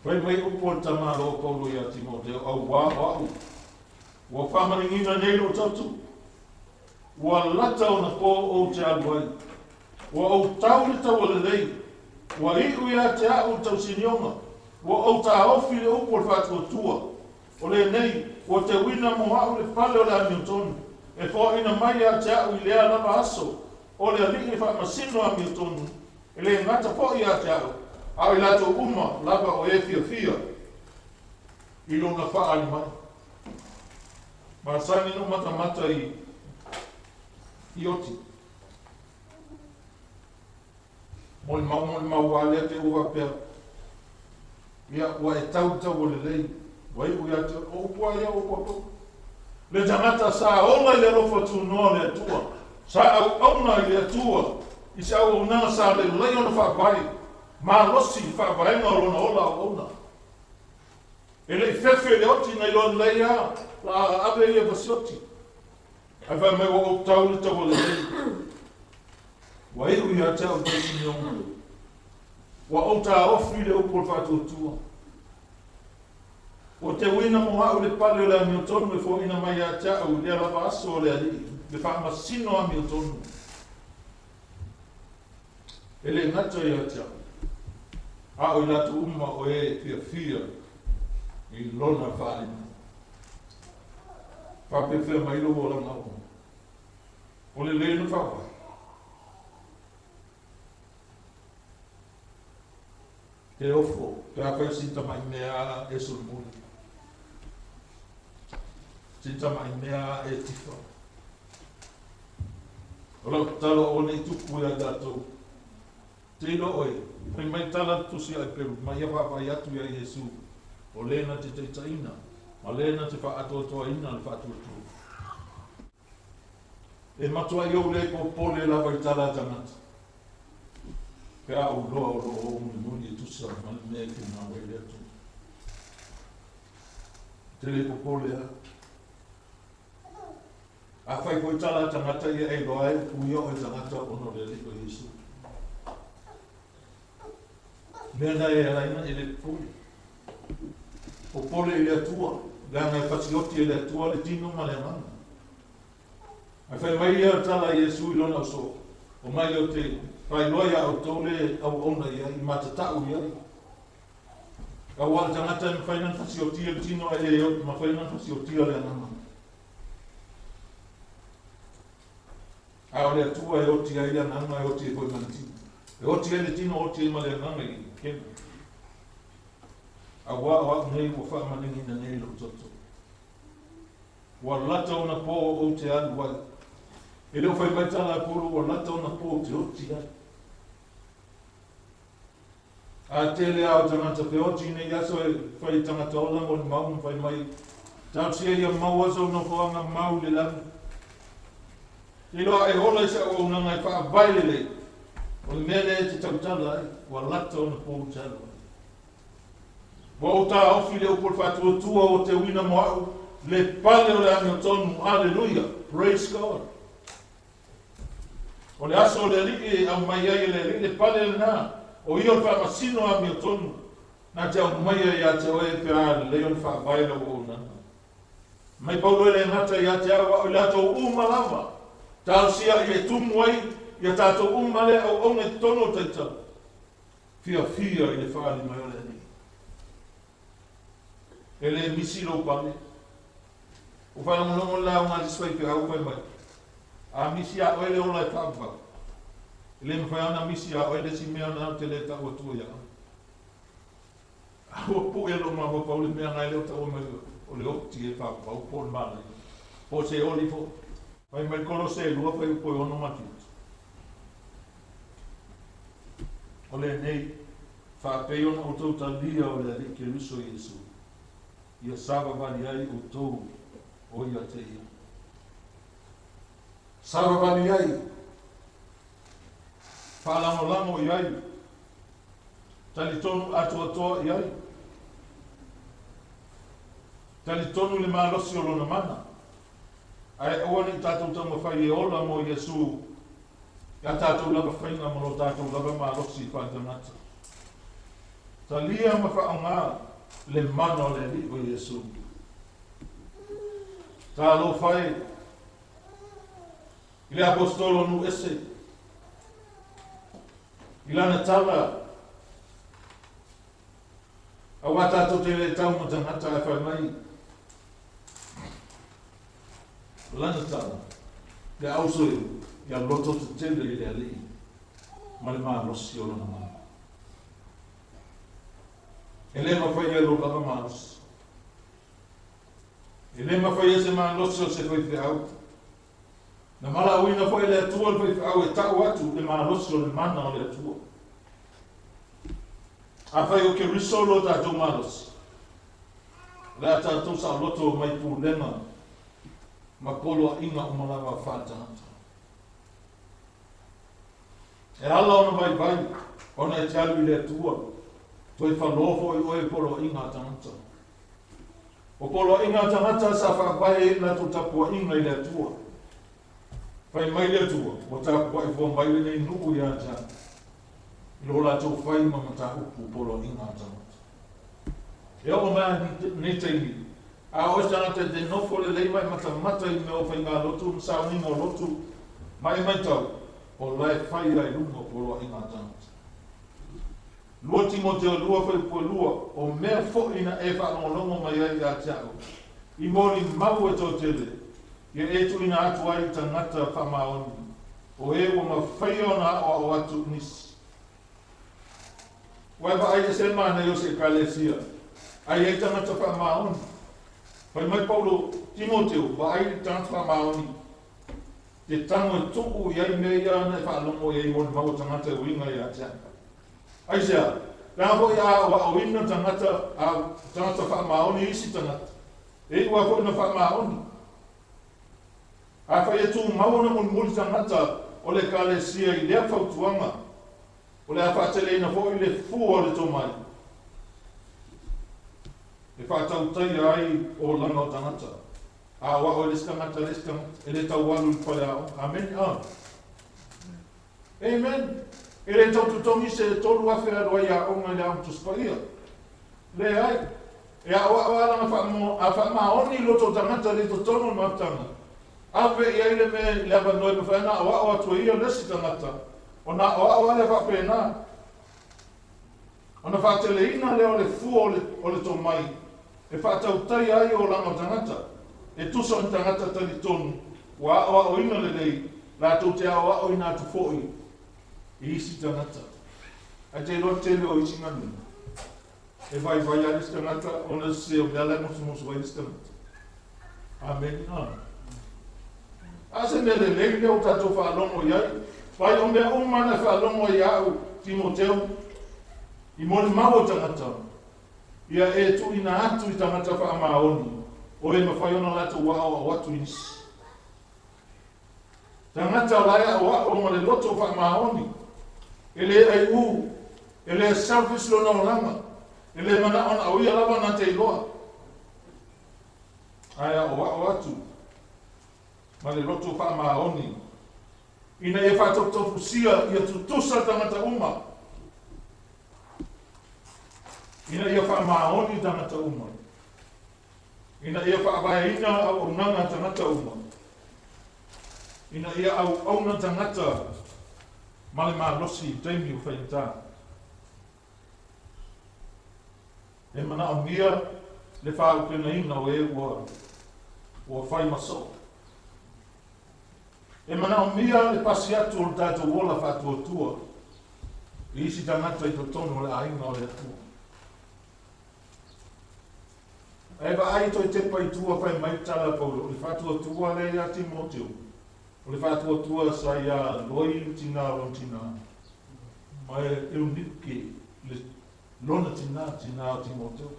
Fai mai upu a le tamaloa o Paulo ia Timoteo, auā o a'u, ua faamaligiina nei lou toto, ua lata ona pō ou te alu ai. Ua ou tau le taua lelei, ua iu ia te a'u le tausinioga, ua ou taofi le upu o le faatuatua. O lenei, ua teuina mo a'u le pale o le amiotonu, e foaina mai ia te a'u i lea lava aso, o le Alii e faamasino amiotonu, e le gata foi ia te a'u, a o i latou uma lava o e fiafia i lona faaali mai. Masani ona ou matamata i i oti. Molimau, molimau lava lea te ua faapea, ia, ua e tau le taua lelei, ua iu ia te oe. O upu lava ia o upu a Paulo. Le tagata sa ola i le alofa tunoa o le Atua, sa auauna i le Atua i se auaunaga sa lelei ona faavae, malosi i faavaega o lona ola auauna. E le i fefe i le oti na iloa lelei lava, la ave ia fasioti. Ae fai mai ua ou tau le taua lelei, ua iu ia te au le tausinioga, ua ou taofi le upu o le faatuatua. Ua teuina mo a'u le pale o le amiotonu e foaina mai ia te a'u i lea lava aso o le Alii, le faamasino amiotonu. E le gata ia te a'u, a o i latou uma o e fiafia i lona faaaliga. Faapefea mai lou olaga o o lelei ona faavae. Te ofo, pe afai o sina tamai mea e solomuli, sina tamai mea e tifa. O lau tatalo aua ne i tupu ia i tatou. Te iloa oe, fai mai tala le tusi a Eperu, ma ia vaavaai atu ia Iesu, o le na te taitaiina, ma le na te faaatoatoaina le faatuatua. E matuai ou le popole lava i tala a tagata, pe a ou loa o lo o ou mulimuli e tusa ma le mea e finau ai le Atua. Te le popole a. Afai foi tala a tagata ia e iloa ai upu ia o e tagata ona o le Alii o Iesu. Mea na e ala ai ona e le popole. Popole i le Atua, leaga e fasioti e le Atua le tino ma le agaga. Ae fai mai ia tala a Iesu i lona uso, Omai ou te faailoa iā outou le auauna i ai, i matatau i ai. Aua le tagata e mafai ona fasiotia le tino ae le mafai ona fasiotia le agaga. A o le Atua e oti ai le agaga e oti ai foi ma le tino. E oti ai le tino, oti ai ma le agaga i kena. Aua o a'u nei ua faamalieina nei lou toto. Ua lata ona pō ou te alu ai. E le o fai mai tala a Paulo ua lata ona pō ou te oti ai. A tele lava o tagata feoti nei aso e fai tagata ola mo le mau ma fai mai, Talosia ia maua sou nofoaga mau i le lagi. Te iloa e ola i se auaunaga e faavae lelei, o le mea lea e te tautala ai, ua lata ona pou te alu ai. Ua ou taofi le upu o le faatuatua ua teuina mo a'u le pale o le amiotonu. Aleluia! Praise God! O le aso o le Alii e aumai ai e le Alii le pale lena, o ia o le faamasino amiotonu, na te aumaia ia te oe pe a lelei ona faavae lau auaunaga. Mai Paulo e le gata ia te au, a o i latou uma lava, talosia ia e tumu ai ia tatou uma lea auauna i totonu o Taitala, fiafia i le faaali mai o le Alii. E le misi lou pale. Ua faalogologo le lauga a le isi faifeau fai mai, A misi ia oe le ola e faavavau, e le mafai lava ona misi ia oe le isi mea na ou te le tau atua ia oe. A ua pue lou mafaufau i le mea na e le o taua mai o le oti e faavavau po o le manaia, po o se oli foi. Fai mai Kolose e 2 fuaiupu e 6 ma 7. O lenei, faapei ona outou talia o le Alii Keriso Iesu, ia savavali ai outou o ia te ia. Savavali ai, faalagolago i ai, talitonu atoatoa i ai, talitonu i le malosi o lona mana, ae aua ne i tatou taumafai e ola mo Iesu i a tatou lava faiga ma lo tatou lava malosi faaletagata. Talia ma faaaoga le mana o le Alii o Iesu. Talofa e i le Aposetolo nuu ese, i lana tala, aua tatou te le tau ma tagata ae fai mai lana tala, le auso ia loto tetele i le Alii ma le malosi o lona mana. E le mafai e lou lava malosi. E le mafai e se malosi o se faifeau. Na valaauina foi e le Atua le faifeau e tau atu le malosi o le mana o le Atua. Afai o Keriso lo tatou malosi, o le a tatou saoloto mai pulega ma poloaiga uma lava faaletagata. E ala ona vaivai ona e te alu i le Atua, toe falo foi oe i poloaiga a tagata. O poloaiga a tagata sa faavae ai le latou tapuaiga i le Atua. Fai mai le Atua, ua tapuai fua mai lenei nuu ia te au, i lo latou fai ma mataupu poloaiga a tagata. E oo mai lava i lenei taimi, a o se tagata e te nofo lelei ma e matamata i mea o faigalotu ma sauniga o lotu ma e matau, o la e fai lava i luga o poloaiga a tagata. 2 Timoteo 2 fuaiupu e 2, O mea foi na e faalogologo mai ai ia te au, i molimau e toatele, ia e tuuina atu ai i tagata faamaoni, o e ua mafaia ona aoao atu nisi. Ua e vaai ese le manaia o se Ekalesia, a i ai tagata faamaoni. Fai mai Paulo, Timoteo, vaai i le tagata faamaoni, te tago e tuu i ai mea ia na e faalogo i ai molimau a tagata e uiga ia te au. Aisea? Leaga foi a aoaoina tagata, a tagata faamaoni isi tagata, e iu lava foi ona faamaoni. Afai e tumau ona mulimuli tagata o le Ekalesia i lea fautuaga, o le a faateleina foi le fua o le tomai e faatautaia ai olaga o tagata. A aoao e le isi tagata le isi tagata, e le tau alu i le faleaoga. Amene. A. Amen. E le tau totogi se 3,000 e alu ai i aoga i le Aoga Tusi Paia. Leai. E aoao lava lana faamaoni i loto o tagata le i totonu o le mafutaga. Ave i ai le mea i le avanoa e mafai ona aoao atu e ia le isi tagata, ona aoao lava lea faapena. Ona faateleina lea o le fua o le tomai e faatautaia ai olaga o tagata, e tusa o ni tagata talitonu ua aoaoina lelei, latou te aoaoina atu foi i isi tagata. Ae te iloa le tele o isi galuega, e vaivai lava le isi tagata ona o se mea la e musumusu ai le isi tagata. Amene. A se mea lelei lea ua tatou faalogo i ai. Vai o mea uma na e faalogo ai ia au, Timoteo, i molimau o tagata, ia e tuuina atu i tagata faamaoni, o e mafai ona latou aoao atu i nisi. Tagata o lae a'oa'o ma le loto fa'amaoni, e lē aiū, e lē selfish lona olaga, e lē mana'o na o ia lava na te iloa, ae a'oa'o atu ma le loto fa'amaoni, ina ia fa'atofutofusia ia tutusa tagata uma, ina ia fa'amaoni tagata uma, ina ia fa'avaeina auaunaga tagata uma, ina ia auauna tagata ma le malosi i taimi o faigata. E manaomia le fāupegaina o e ua fai ma so'o. E manaomia le pasi atu o le tatou ola faatuatua i isi tagata i totonu o le aiga o le Atua. Ae vaai toe tepa i tua fai mai tala Paulo, o le faatuatua lea ia Timoteo, o le faatuatua sa ia Loi tina o lona tina, ma e Eunike le lona tina, tina o Timoteo.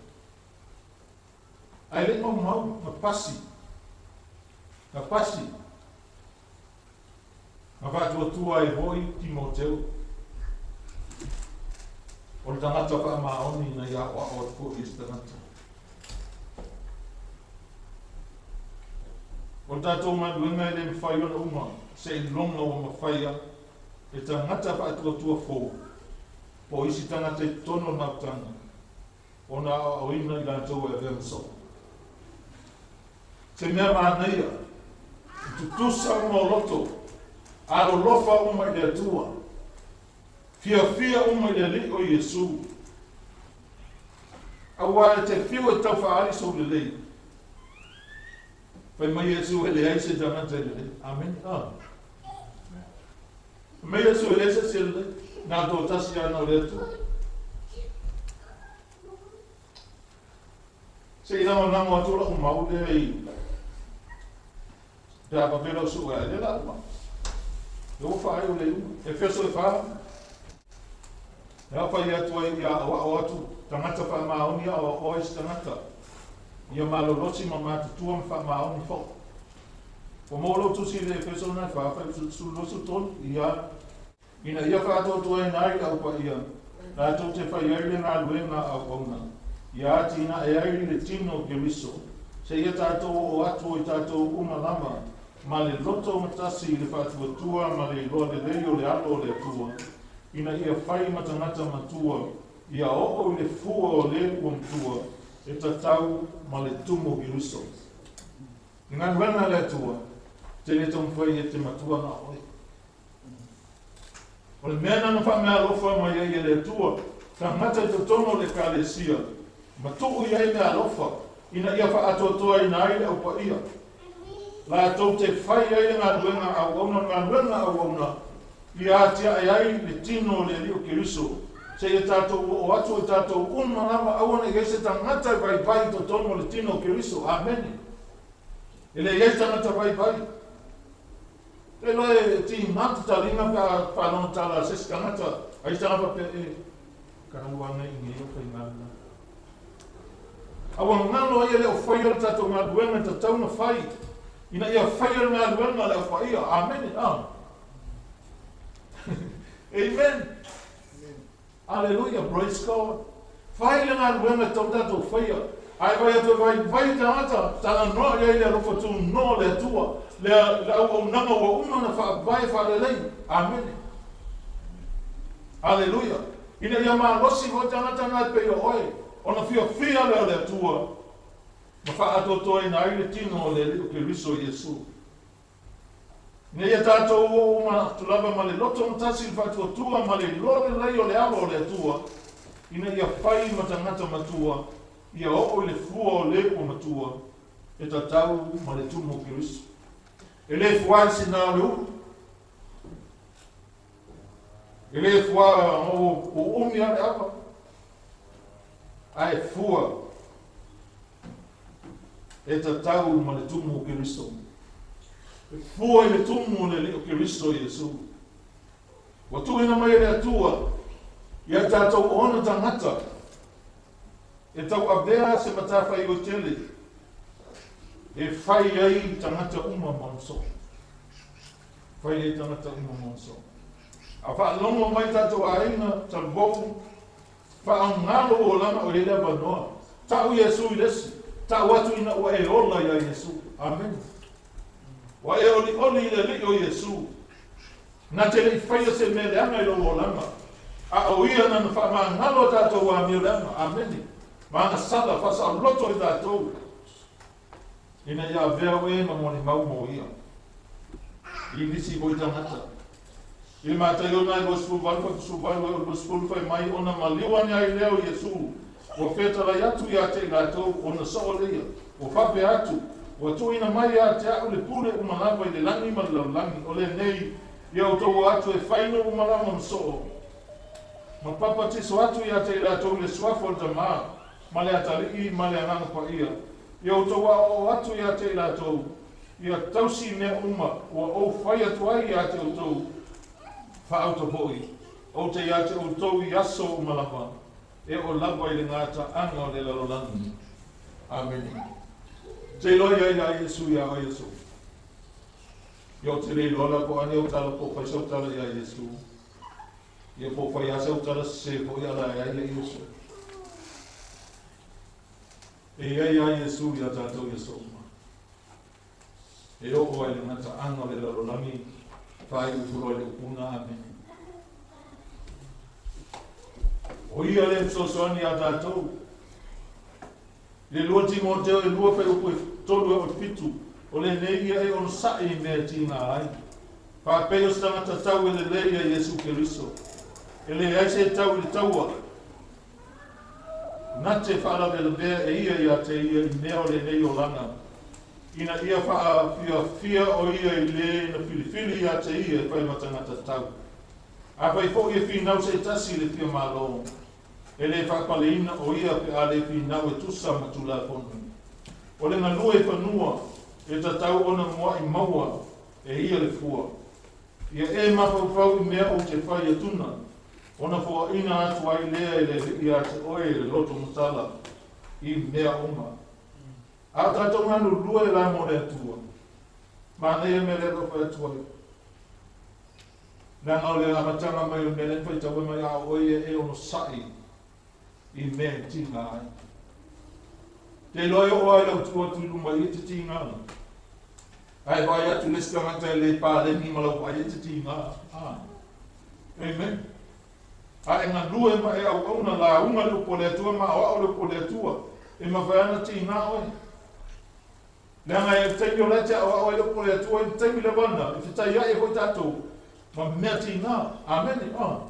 Ae le maumau, na pasi, na pasi, na faatuatua ai foi Timoteo. O le tagata faamaoni na ia a'oa'o atu fo'i i se tagata. O le tatou galuega e lē mafai ona uma seiloga ua mafaia e tagata faatuatua fou po o isi tagata i totonu o le mafutaga ona aoaoina i latou e avea ma so'o. Se mea manaia, e tutusa uma o loto, alolofa uma i le Atua, fiafia uma i le Alii o Iesu. Auā e te fiu e taufaali sou lelei. Fai mai Iesu e leai se tagata e lelei. Amene. Ah. Fai mai Iesu e leai se isi e lelei. Na o toatasi lava na o le Atua. Se i lagolago atu la'u mau lea i pe a vave lau su'e ae lea la uma. E ua fa'aiu le iuga. Efeso e 4. E a fai atu ai ia a'oa'o atu tagata fa'amaoni a'oa'oa isi tagata. Ia malolosi ma matutua ma fa'amaoni fo'i. Ua maua lou tusi i le Efeso na e 4 fai 23 ia ina ia fa'atoatoaina ai le aupaia latou te fai ai le galuega auauna ia atina'e ai le tino o Keriso seia tatou oo atu o i tatou uma lava ma le loto gatasi i le faatuatua ma le iloa lelei o le Alo o le Atua ina ia fai ma tagata matua ia oo i le fua o le ua matua e tatau ma le tumu o Keriso. I galuega a le Atua, te le taumafai e te matua na o oe. O le mea na na faameaalofa mai ai e le Atua tagata i totonu o le Ekalesia, ma tuu i ai meaalofa, ina ia faaatoatoaina ai le aupaia, latou te fai ai le galuega auauna, le galuega auauna, ia atia'e ai le tino o le Alii o Keriso, seia tatou oo atu o i tatou uma lava, aua ne i ai se tagata e vaivai i totonu o le tino o Keriso. Amene. E le i ai se tagata vaivai. E loa e tigā te taliga pe a faalogo tala a se isi tagata, a isi tagata faapea, E, kau ana i nei o faigaluega. A ua galo ai e le o faia le tatou galuega e tatau ona fai, ina ia faia le galuega a le aupaia. Amene. Ah. Amen. Aleluia. Praise God. Fai le galuega e tatau tatou faia. Ae vai atu e vaivai le tagata, talanoa i ai le alofa tunoa o le Atua, le auaunaga ua uma ona faavae faalelei. Amene. Aleluia. Ina ia malosi foi tagata na e pei o oe, ona fiafia lea o le Atua, ma faaatoatoaina ai le tino o le Alii o Keriso Iesu. Ina ia tatou oo uma atu lava ma le loto gatasi i le faatuatua ma le iloa lelei o le Alo o le Atua, ina ia fai ma tagata matua, ia oo i le fua o le ua matua, e tatau ma le tumu o Keriso. E lē fuā i sinā o le ulu, e lē fuā o umi a le ava, ae fua e tatau ma le tumu o Keriso. E fua i le tumu o le Alii o Keriso Iesu. Ua tuuina mai e le Atua ia tatou ona tagata e tauavea se matafaioi tele e fai ai tagata uma ma ona so'o. Fai le tagata uma mo so. A whaalongo mai tātou aiga, taluvou, whaangalo o langa o le avanoa. Ta'u Iesu i lesi. Ta'u atu ina ua e ola ia Iesu. Amen. Ua e oli oli i le alii o Iesu. Na te lei faia se mea leaga i lou olaga. A o ia na na faamagalo a tatou amio leaga. Amene. Ma ana sala faasaoloto i tatou. Ina ia avea oe ma molimau mo ia. I nisi foi tagata. I le Mataio na e 28 fa 18 e o le 20 fai mai ona maliu ane ai lea o Iesu. Ua fetalai atu ia te i latou ona soo leia. Ua faapea atu, ua tuuina mai ia te a'u le pule uma lava i le lagi ma le lalolagi. O lenei, ia outou o atu e fai nuu uma lava ma soo. Ma papatiso atu ia te i latou i le suafa o le Tamā, ma le Atalii, ma le Agaga Paia. Ia outou aoao atu ia te i latou, ia tausi mea uma ua ou fai atu ai ia te outou, faauta foi, ou te ia te outou i aso uma lava, e oo lava i le gataaga o le lalolagi. Amene. Te iloa ia ia Iesu ia oe Iesu. Ia o te le iloa la po ane o tala po fai sau tala ia Iesu. Ia po fai a sau tala se po ia la ia Iesu. E ia ia Iesu ia tātou ia uma. E oo ai le gataaga o le lalolagi faaiu i le upuga. Amene. O ia le fesoasoani ia tatou. Le 2 Timoteo e 2 fuaiupu e 3 e o le 7. O lenei ia e onosa'i i mea e tiga ai. Faapei o se tagata tau e lelei ia Iesu Keriso. E leai se tau i le taua. Na te faalavelavea e ia ia te ia i mea o lenei olaga. Ina ia faafiafia o ia i le na filifili ia te ia e fai ma tagata tau. Afai foi e finau se tasi le fia malo. E le faapaleina o ia pe a le finau e tusa ma tulafono. O le galue i fanua e tatau ona muai maua e ia le fua. Ia e mafaufau i mea ou te fai atuna. Ona foaina atu ai lea i le alii ia te oe i le loto matala i mea uma. A o tatou galulue e la mo le Atua. Manaia mea lea fai atu ai. Leaga o le amataga mai o le mea lea na faitau ai mai a o oe ia e onosa'i i mea e tiga ai. Te iloa e oo ai lau tu atu i luma i e te tiga. Ae vaai atu le isi tagata e le paleni ma lau vaai e te tiga. Ah. Amen. A e galue ma e auauna lauga le upu a le Atua ma aoao le upu a le Atua. E mafai ana tiga oe. Leaga e taimi o la e te aoao ai le upu a le Atua i le taimi lava na, e fetaiai ai foi tatou ma mea tiga. Amene. Ah.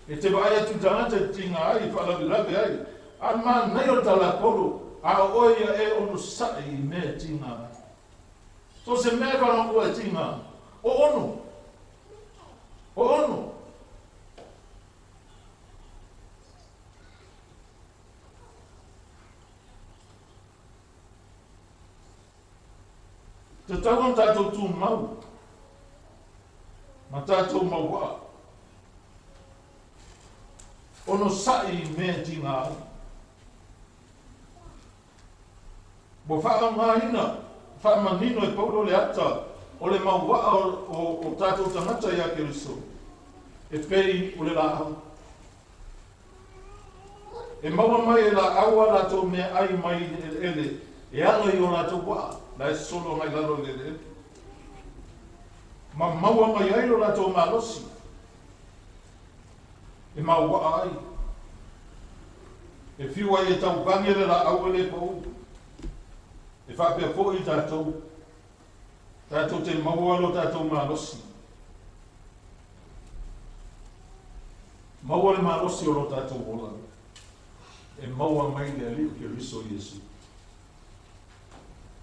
E te vaai atu i tagata e tiga ai, e faalavelave ai. A manaia o le talapolo, a o oe ia e onosa'i i mea e tiga ai. So se mea e wharango e tiga, o ono. O ono. Te tau ona tātou tū mau. Ma tātou mauaa. Onosa'i i mea e tiga ai. Ua faaaogaina, faamanino e Paulo le ata o le mauaa o tatou tagata ia Keriso, e pei o le laau. E maua mai e laau a latou meaai mai i le eleele e ala i o latou waa, la e sosolo agai lalo i le eleele. Ma maua mai ai lo latou malosi e mauaa ai. E fiu ai e tauvangi le laau e le pau. E faapea foi i tatou. Tatou te maua lo tatou malosi. Maua le malosi o lo tatou ola. E maua mai le alii o Keriso Iesu.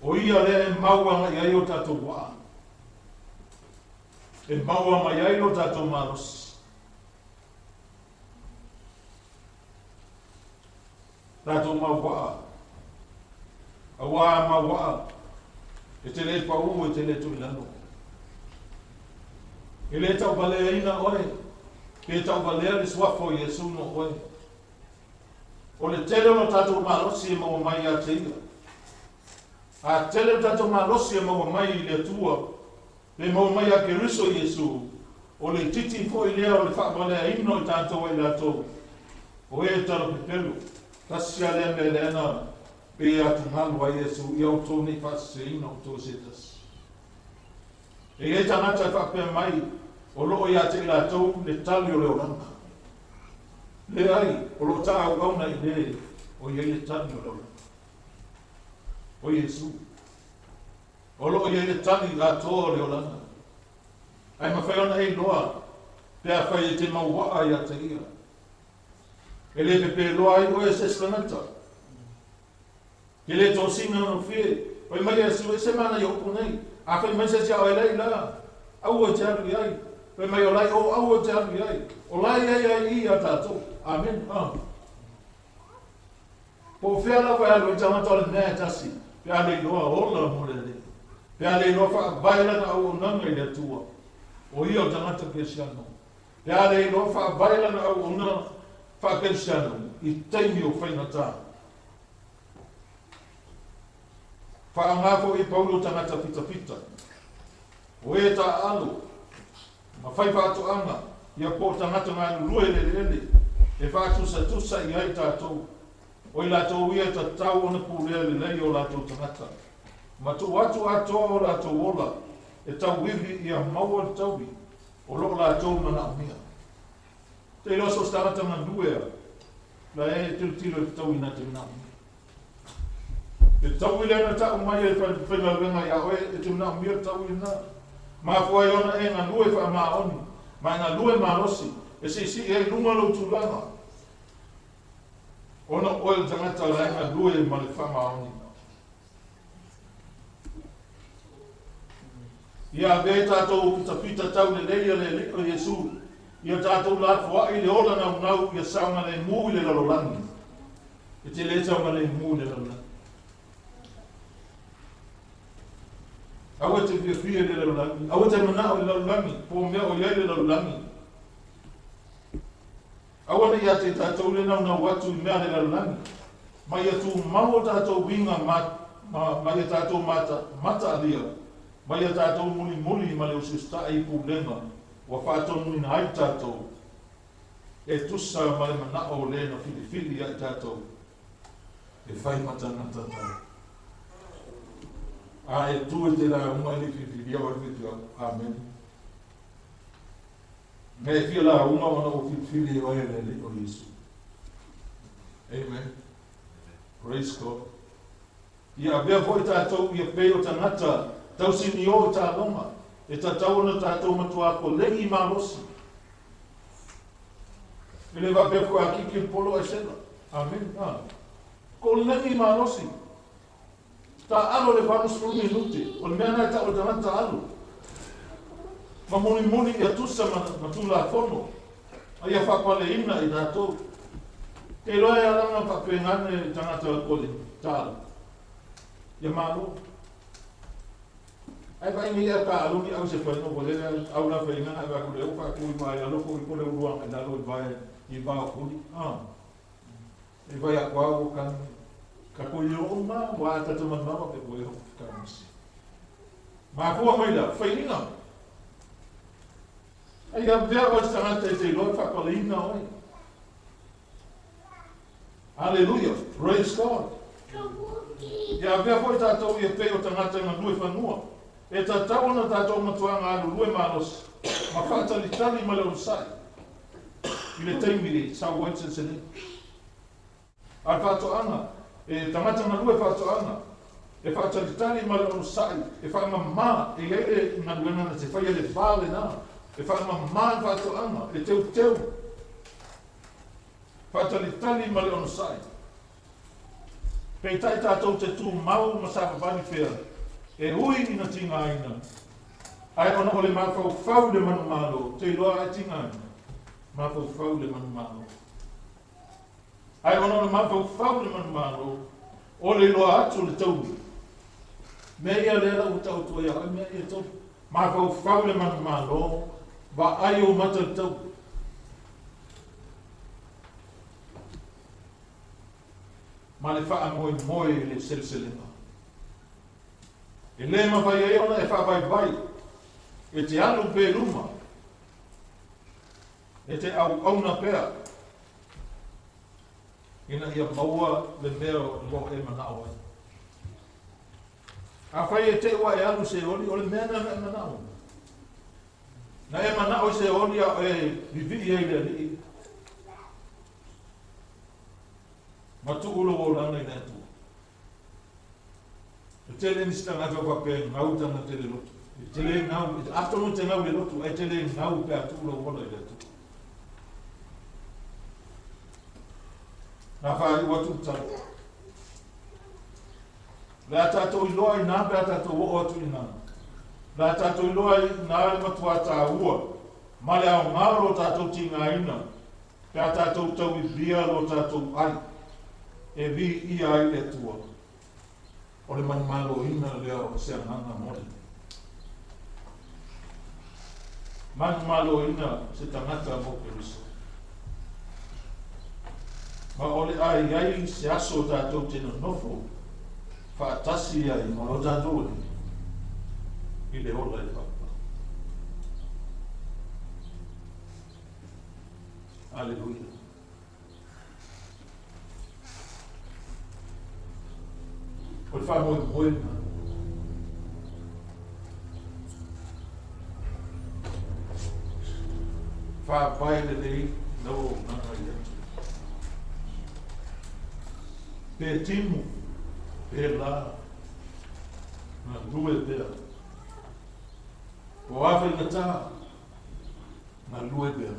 O ia lea e maua ngai ai o tatou waa. E maua mai ai lo tatou malosi. Tatou mauaa. Auā mauaa. E te le pau e te le tuu i lalo. E le tauvaleaina oe. Pe tauvalea le suafa o Iesu no oe. O le tele o lo tatou malosi e maua mai ia te ia. A tele o tatou malosi e maua mai i le Atua. Pe maua mai ia Keriso Iesu, o le itiiti foi lea o le faavaleaina o i tatou e i latou, o e talapepelo. Tasi lava lea mea lea na pei e atugalu ai Iesu, ia outou ne i faaseseina outou e se tasi. E i ai tagata e faapea mai, o lo o ia te i latou le tali o le olaga. Leai, o lo o ta auauna i le o i ai le tali o le olaga. O Iesu. O lo o i ai le tali atoa o le olaga. Ae mafai ona e iloa pe afai e te mauaa ia te ia. E le pepeloa ai oe e se isi tagata. E le tosina gofie. Fai mai Iesu, e se manaia upu nei. A fai mai se isi a oe la i la, aua e te alu i ai. Fai mai o la i o, aua e te alu i ai. O la e i ai ai i ia tatou. Amen. Ah. Po o fea lava e alu ai tagata o le mea e tasi, pe a le iloa ola mo le Alii, pe a le iloa faavae lana auaunaga i le Atua, o ia o tagata kerisiano, pe a le iloa faavae lana auaunaga faakerisiano i taimi o faigata. Faaaoga foi e Paulo tagata fitafita, o e taaalo, ma fai faatoaga, ia po o tagata galulue i le eleele, e faatusatusa i ai tatou. O i latou ia e tatau ona pulea lelei o latou tagata, ma tuu atu atoa o latou ola e tauivi ia maua le taui o lo o latou manaomia. Te iloa so o se tagata galue a la e tilotilo i le taui na te manaomia. Le taui lea na tau mai e le faigaluega ia oe e te manaomia le taui lena. Mafua ai ona e galue faamaoni ma e galue malosi e siisii ai i luga lou tulaga ona o oe o le tagata la e galue ma le faamaoni. Ia avea ai tatou fitafita taulelei a le Alii o Iesu, ia tatou lafoai le ola naunau ia saogalemu i le lalolagi. E te le saogalemu i le lalolagi. Aua e te fiafia i le lalolagi, aua e te manao i le lalolagi, po o mea o i ai le lalolagi. Aua ne i ia te tatou le naunau atu i mea a le lalolagi, ma ia tumau o tatou uiga ma, ma, ma ia tatou mata, mataalia, ma ia tatou mulimuli ma le usiusitai i pulega ua faatonuina ai tatou, e tusa ma le manao o le na filifili ia i tatou e fai ma tagata tau. A e tu e te lauga e le i filifilia oe le faifeau. Amene. Mea e fia lauga ona ua filifili e oe e le Alii o Iesu. Amen. Praise God. Ia avea foi tatou ia pei o tagata tausinio i taaloga, e tatau ona tatou matuā kolegi malosi. E le faapea foi a kiki le polo ae sela. Amen. Ah. Kolegi malosi. Taalo le 80 minute, o le mea lena e tau e le tagata taalo. Ma mulimuli ia tusa ma, ma Tulafono, a ia faapaleina i latou. Te iloa e ala ona faapena le tagata o le taalo. Ia malo. Ae vaai nei a taalo ni au se whainga ua lele au la whainga na va kule au whaku i mai lalo ko i kole uruanga i lalo i vae i vao kuli. Ah. E vai a kua o kan ka ko i o ma wa ta te manama pe ko e ho ka misi. Mafua mai la, whainga. Ai a mea o se tagata e te iloa e faapaleina oe. Hallelujah. Praise God. Ia avea foi tatou ia pei o tagata e galue fanua. E tatau ona tatou matuā galulue malosi ma faatalitali ma le onosai i le taimi e sau ai le seleselega. A le faatoaga, e tagata galue faatoaga, e faatalitali ma le onosai, e faamama, e i ai le galuega na te faia le va lena, e faamama le faatoaga, e teuteu, faatalitali ma le onosai. Peitai tatou te tumau ma savavali pea, e ui ina tigaina, ae ona o le mafaufau i le manumalo, te iloa ae tigaina, mafaufau i le manumalo. Ae ona o le mafaufau i le manumalo, o le iloa atu o le taui. Mea ia lea la ua tau atu ai ia oe, mea ia e tolu. Mafaufau i le manumalo, vaai ou mata i le taui. Ma le faamoemoe i le seleselega. E le mafai ai ona e faavaivai E te alu pe luma. E te au auna pea. Ina ia maua le mea o e manao ai. A fai e te ua e alu se oli, o le mea na e manao. Na e manao se oli a e vivi ai le alii. Ma tuulo o lana i le atua. E tele ni sitanga ka pe ngau tanga tele lotu. E tele ngau, atonu te ngau le lotu, e tele ngau pe atuulo o lana i le atua. Nā whae ua tūtau. Le a tātou iloa i nā pe a tātou o atu i nā. Le a tātou iloa i nā le matua tā ua. Ma le au ngā ro tātou ti ngā ina. Pe a tātou tau i bia ro tātou ai. E vi i ai le tua. O le manu malo ina le au se anganga mole. Manu malo ina se tangata mo Keriso. Ma ole ai ai se aso tātou te nofo. Whaatasi ai ma lo tātou i le ola i whapa. Aleluia. O le whamoe moe na. Whaapai le lei no nanga i atu. Pe timu, pe la, na lue pea. O awe na tā, na lue pea.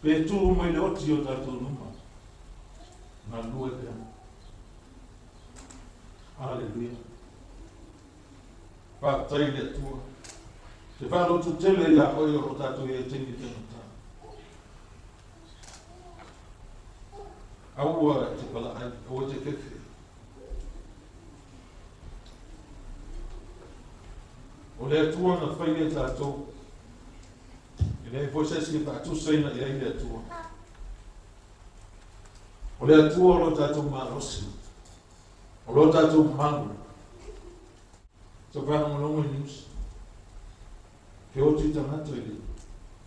Pe tū mai le oti o tātou numa, na lue pea. Aleluia. Whātai le atua. Te whārotu tele ia hoi o tātou e tengi tena tā. Aua te pala ai, aua te fefe. O le atua na whai le tātou. E le foi se si whaatusa ina i ai le atua. O le atua o lo tātou malosi. O lo tātou malu. So whanongonongo i niusi. He oti tangata i le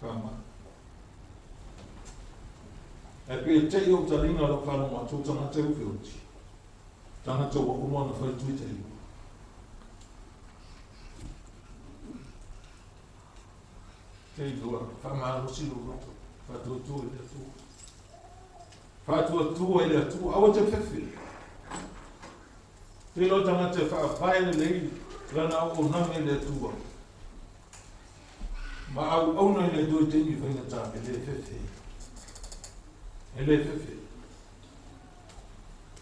whamā. E pe te i o taringa lo whanongo atu tangata u whioti. Tangata wa uma na whai tui te iwa. Te i lua, whamārosi lo roto, whatuatua i le atua. Whatuatua i le atua, awa te whiwhi. Te lo tangata whaawhai le lei, lana o nanga i le atua. Ma au auna i le atua i te i whaingata, e le whiwhi. E le whiwhi.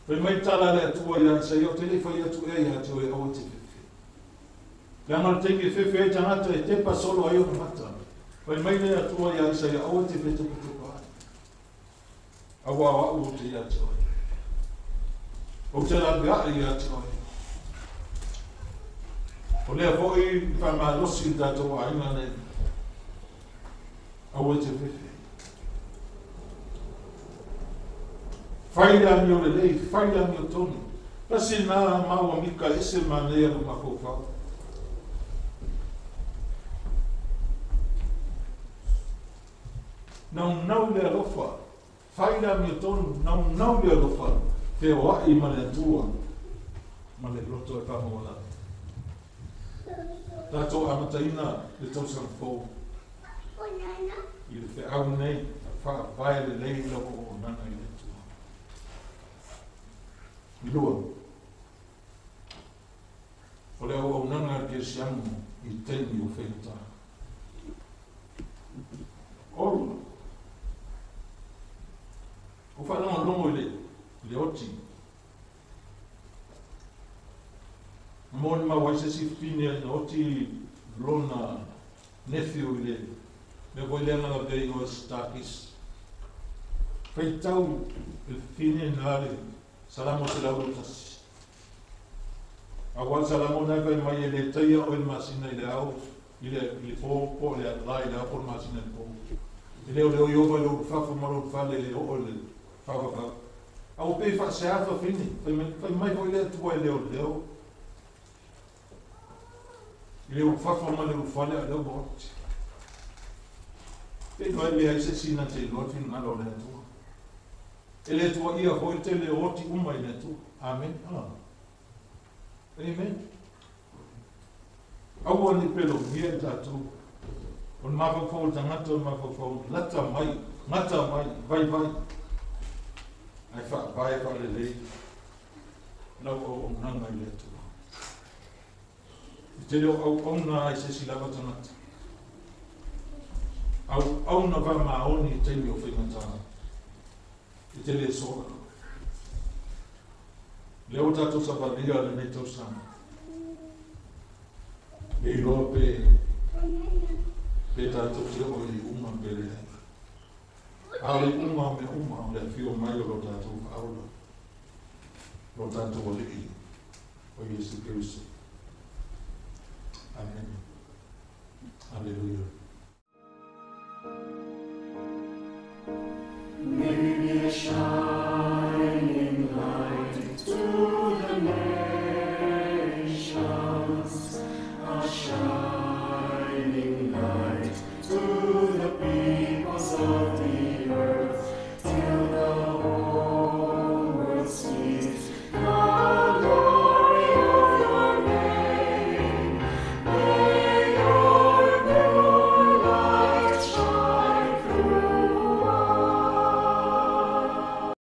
Whai mai tala le atua ia sa i o te le whai atu e ia te oe awa te whiwhi. Lana o te i whiwhi e tangata e te pasolo ai o mata. Whai mai le atua ia sa i awa te whiwhi te pai. Awa awa u te ia te oe. O te la bea ia te oe. O lea foi whamalosi tātou aina nei. Awa te whiwhi. Whaira mi o le lei, whaira mi o tonu. Pasi nā maua mika ese manea no mafofao. Nau nau le alofa, whaira mi o tonu, nau nau le alofa, te oai ma le atua, ma le loto e whamola. Tātou amataina le tausanga fou. I le wheau nei, whaawhai le lei lau o nana i le atua. I lua, o le au au nanga ke siamu i teimi o whaitā. Olu, o whanonga longo i le oti. Mōni mawai se si whine na oti lona nephew i le me voi leanga la vei o Stakis. Whaitau e whine nā le Salamo se lau tasi. A wan salamo nai vai mai e le teia o el masina i le au, i le po, po le la i le au po le masina i le po. I leo leo iova i le fafa malo fale le o le fafa fafa. A o pe fa se afa fini, fai mai foi le atua i leo leo. I le ufafa ma le ufale a lea ua oti. Pe noa e leai se isi na te iloa le finagalo o le Atua. E le tuuaia foi le tele o oti uma i le Atua. Amene. Amen. Aua ne i pelogia i tatou. O le mafaufau o le tagata o le mafaufau lata mai, gata mai, vaivai. Ae faavae faalelei lau auaunaga i le Atua. E tele o auauna ai se isi lava tagata. Auauna faamaoni i taimi o faigata. E te le sola. Lea ua tatou savalia lenei tausaga. Le iloa pe tatou te oo i le iuga pe leai. A o le iuga o mea uma o le afio mai o lo tatou Faaola, lo tatou Alii, o Iesu Keriso. Amene. Aleluia.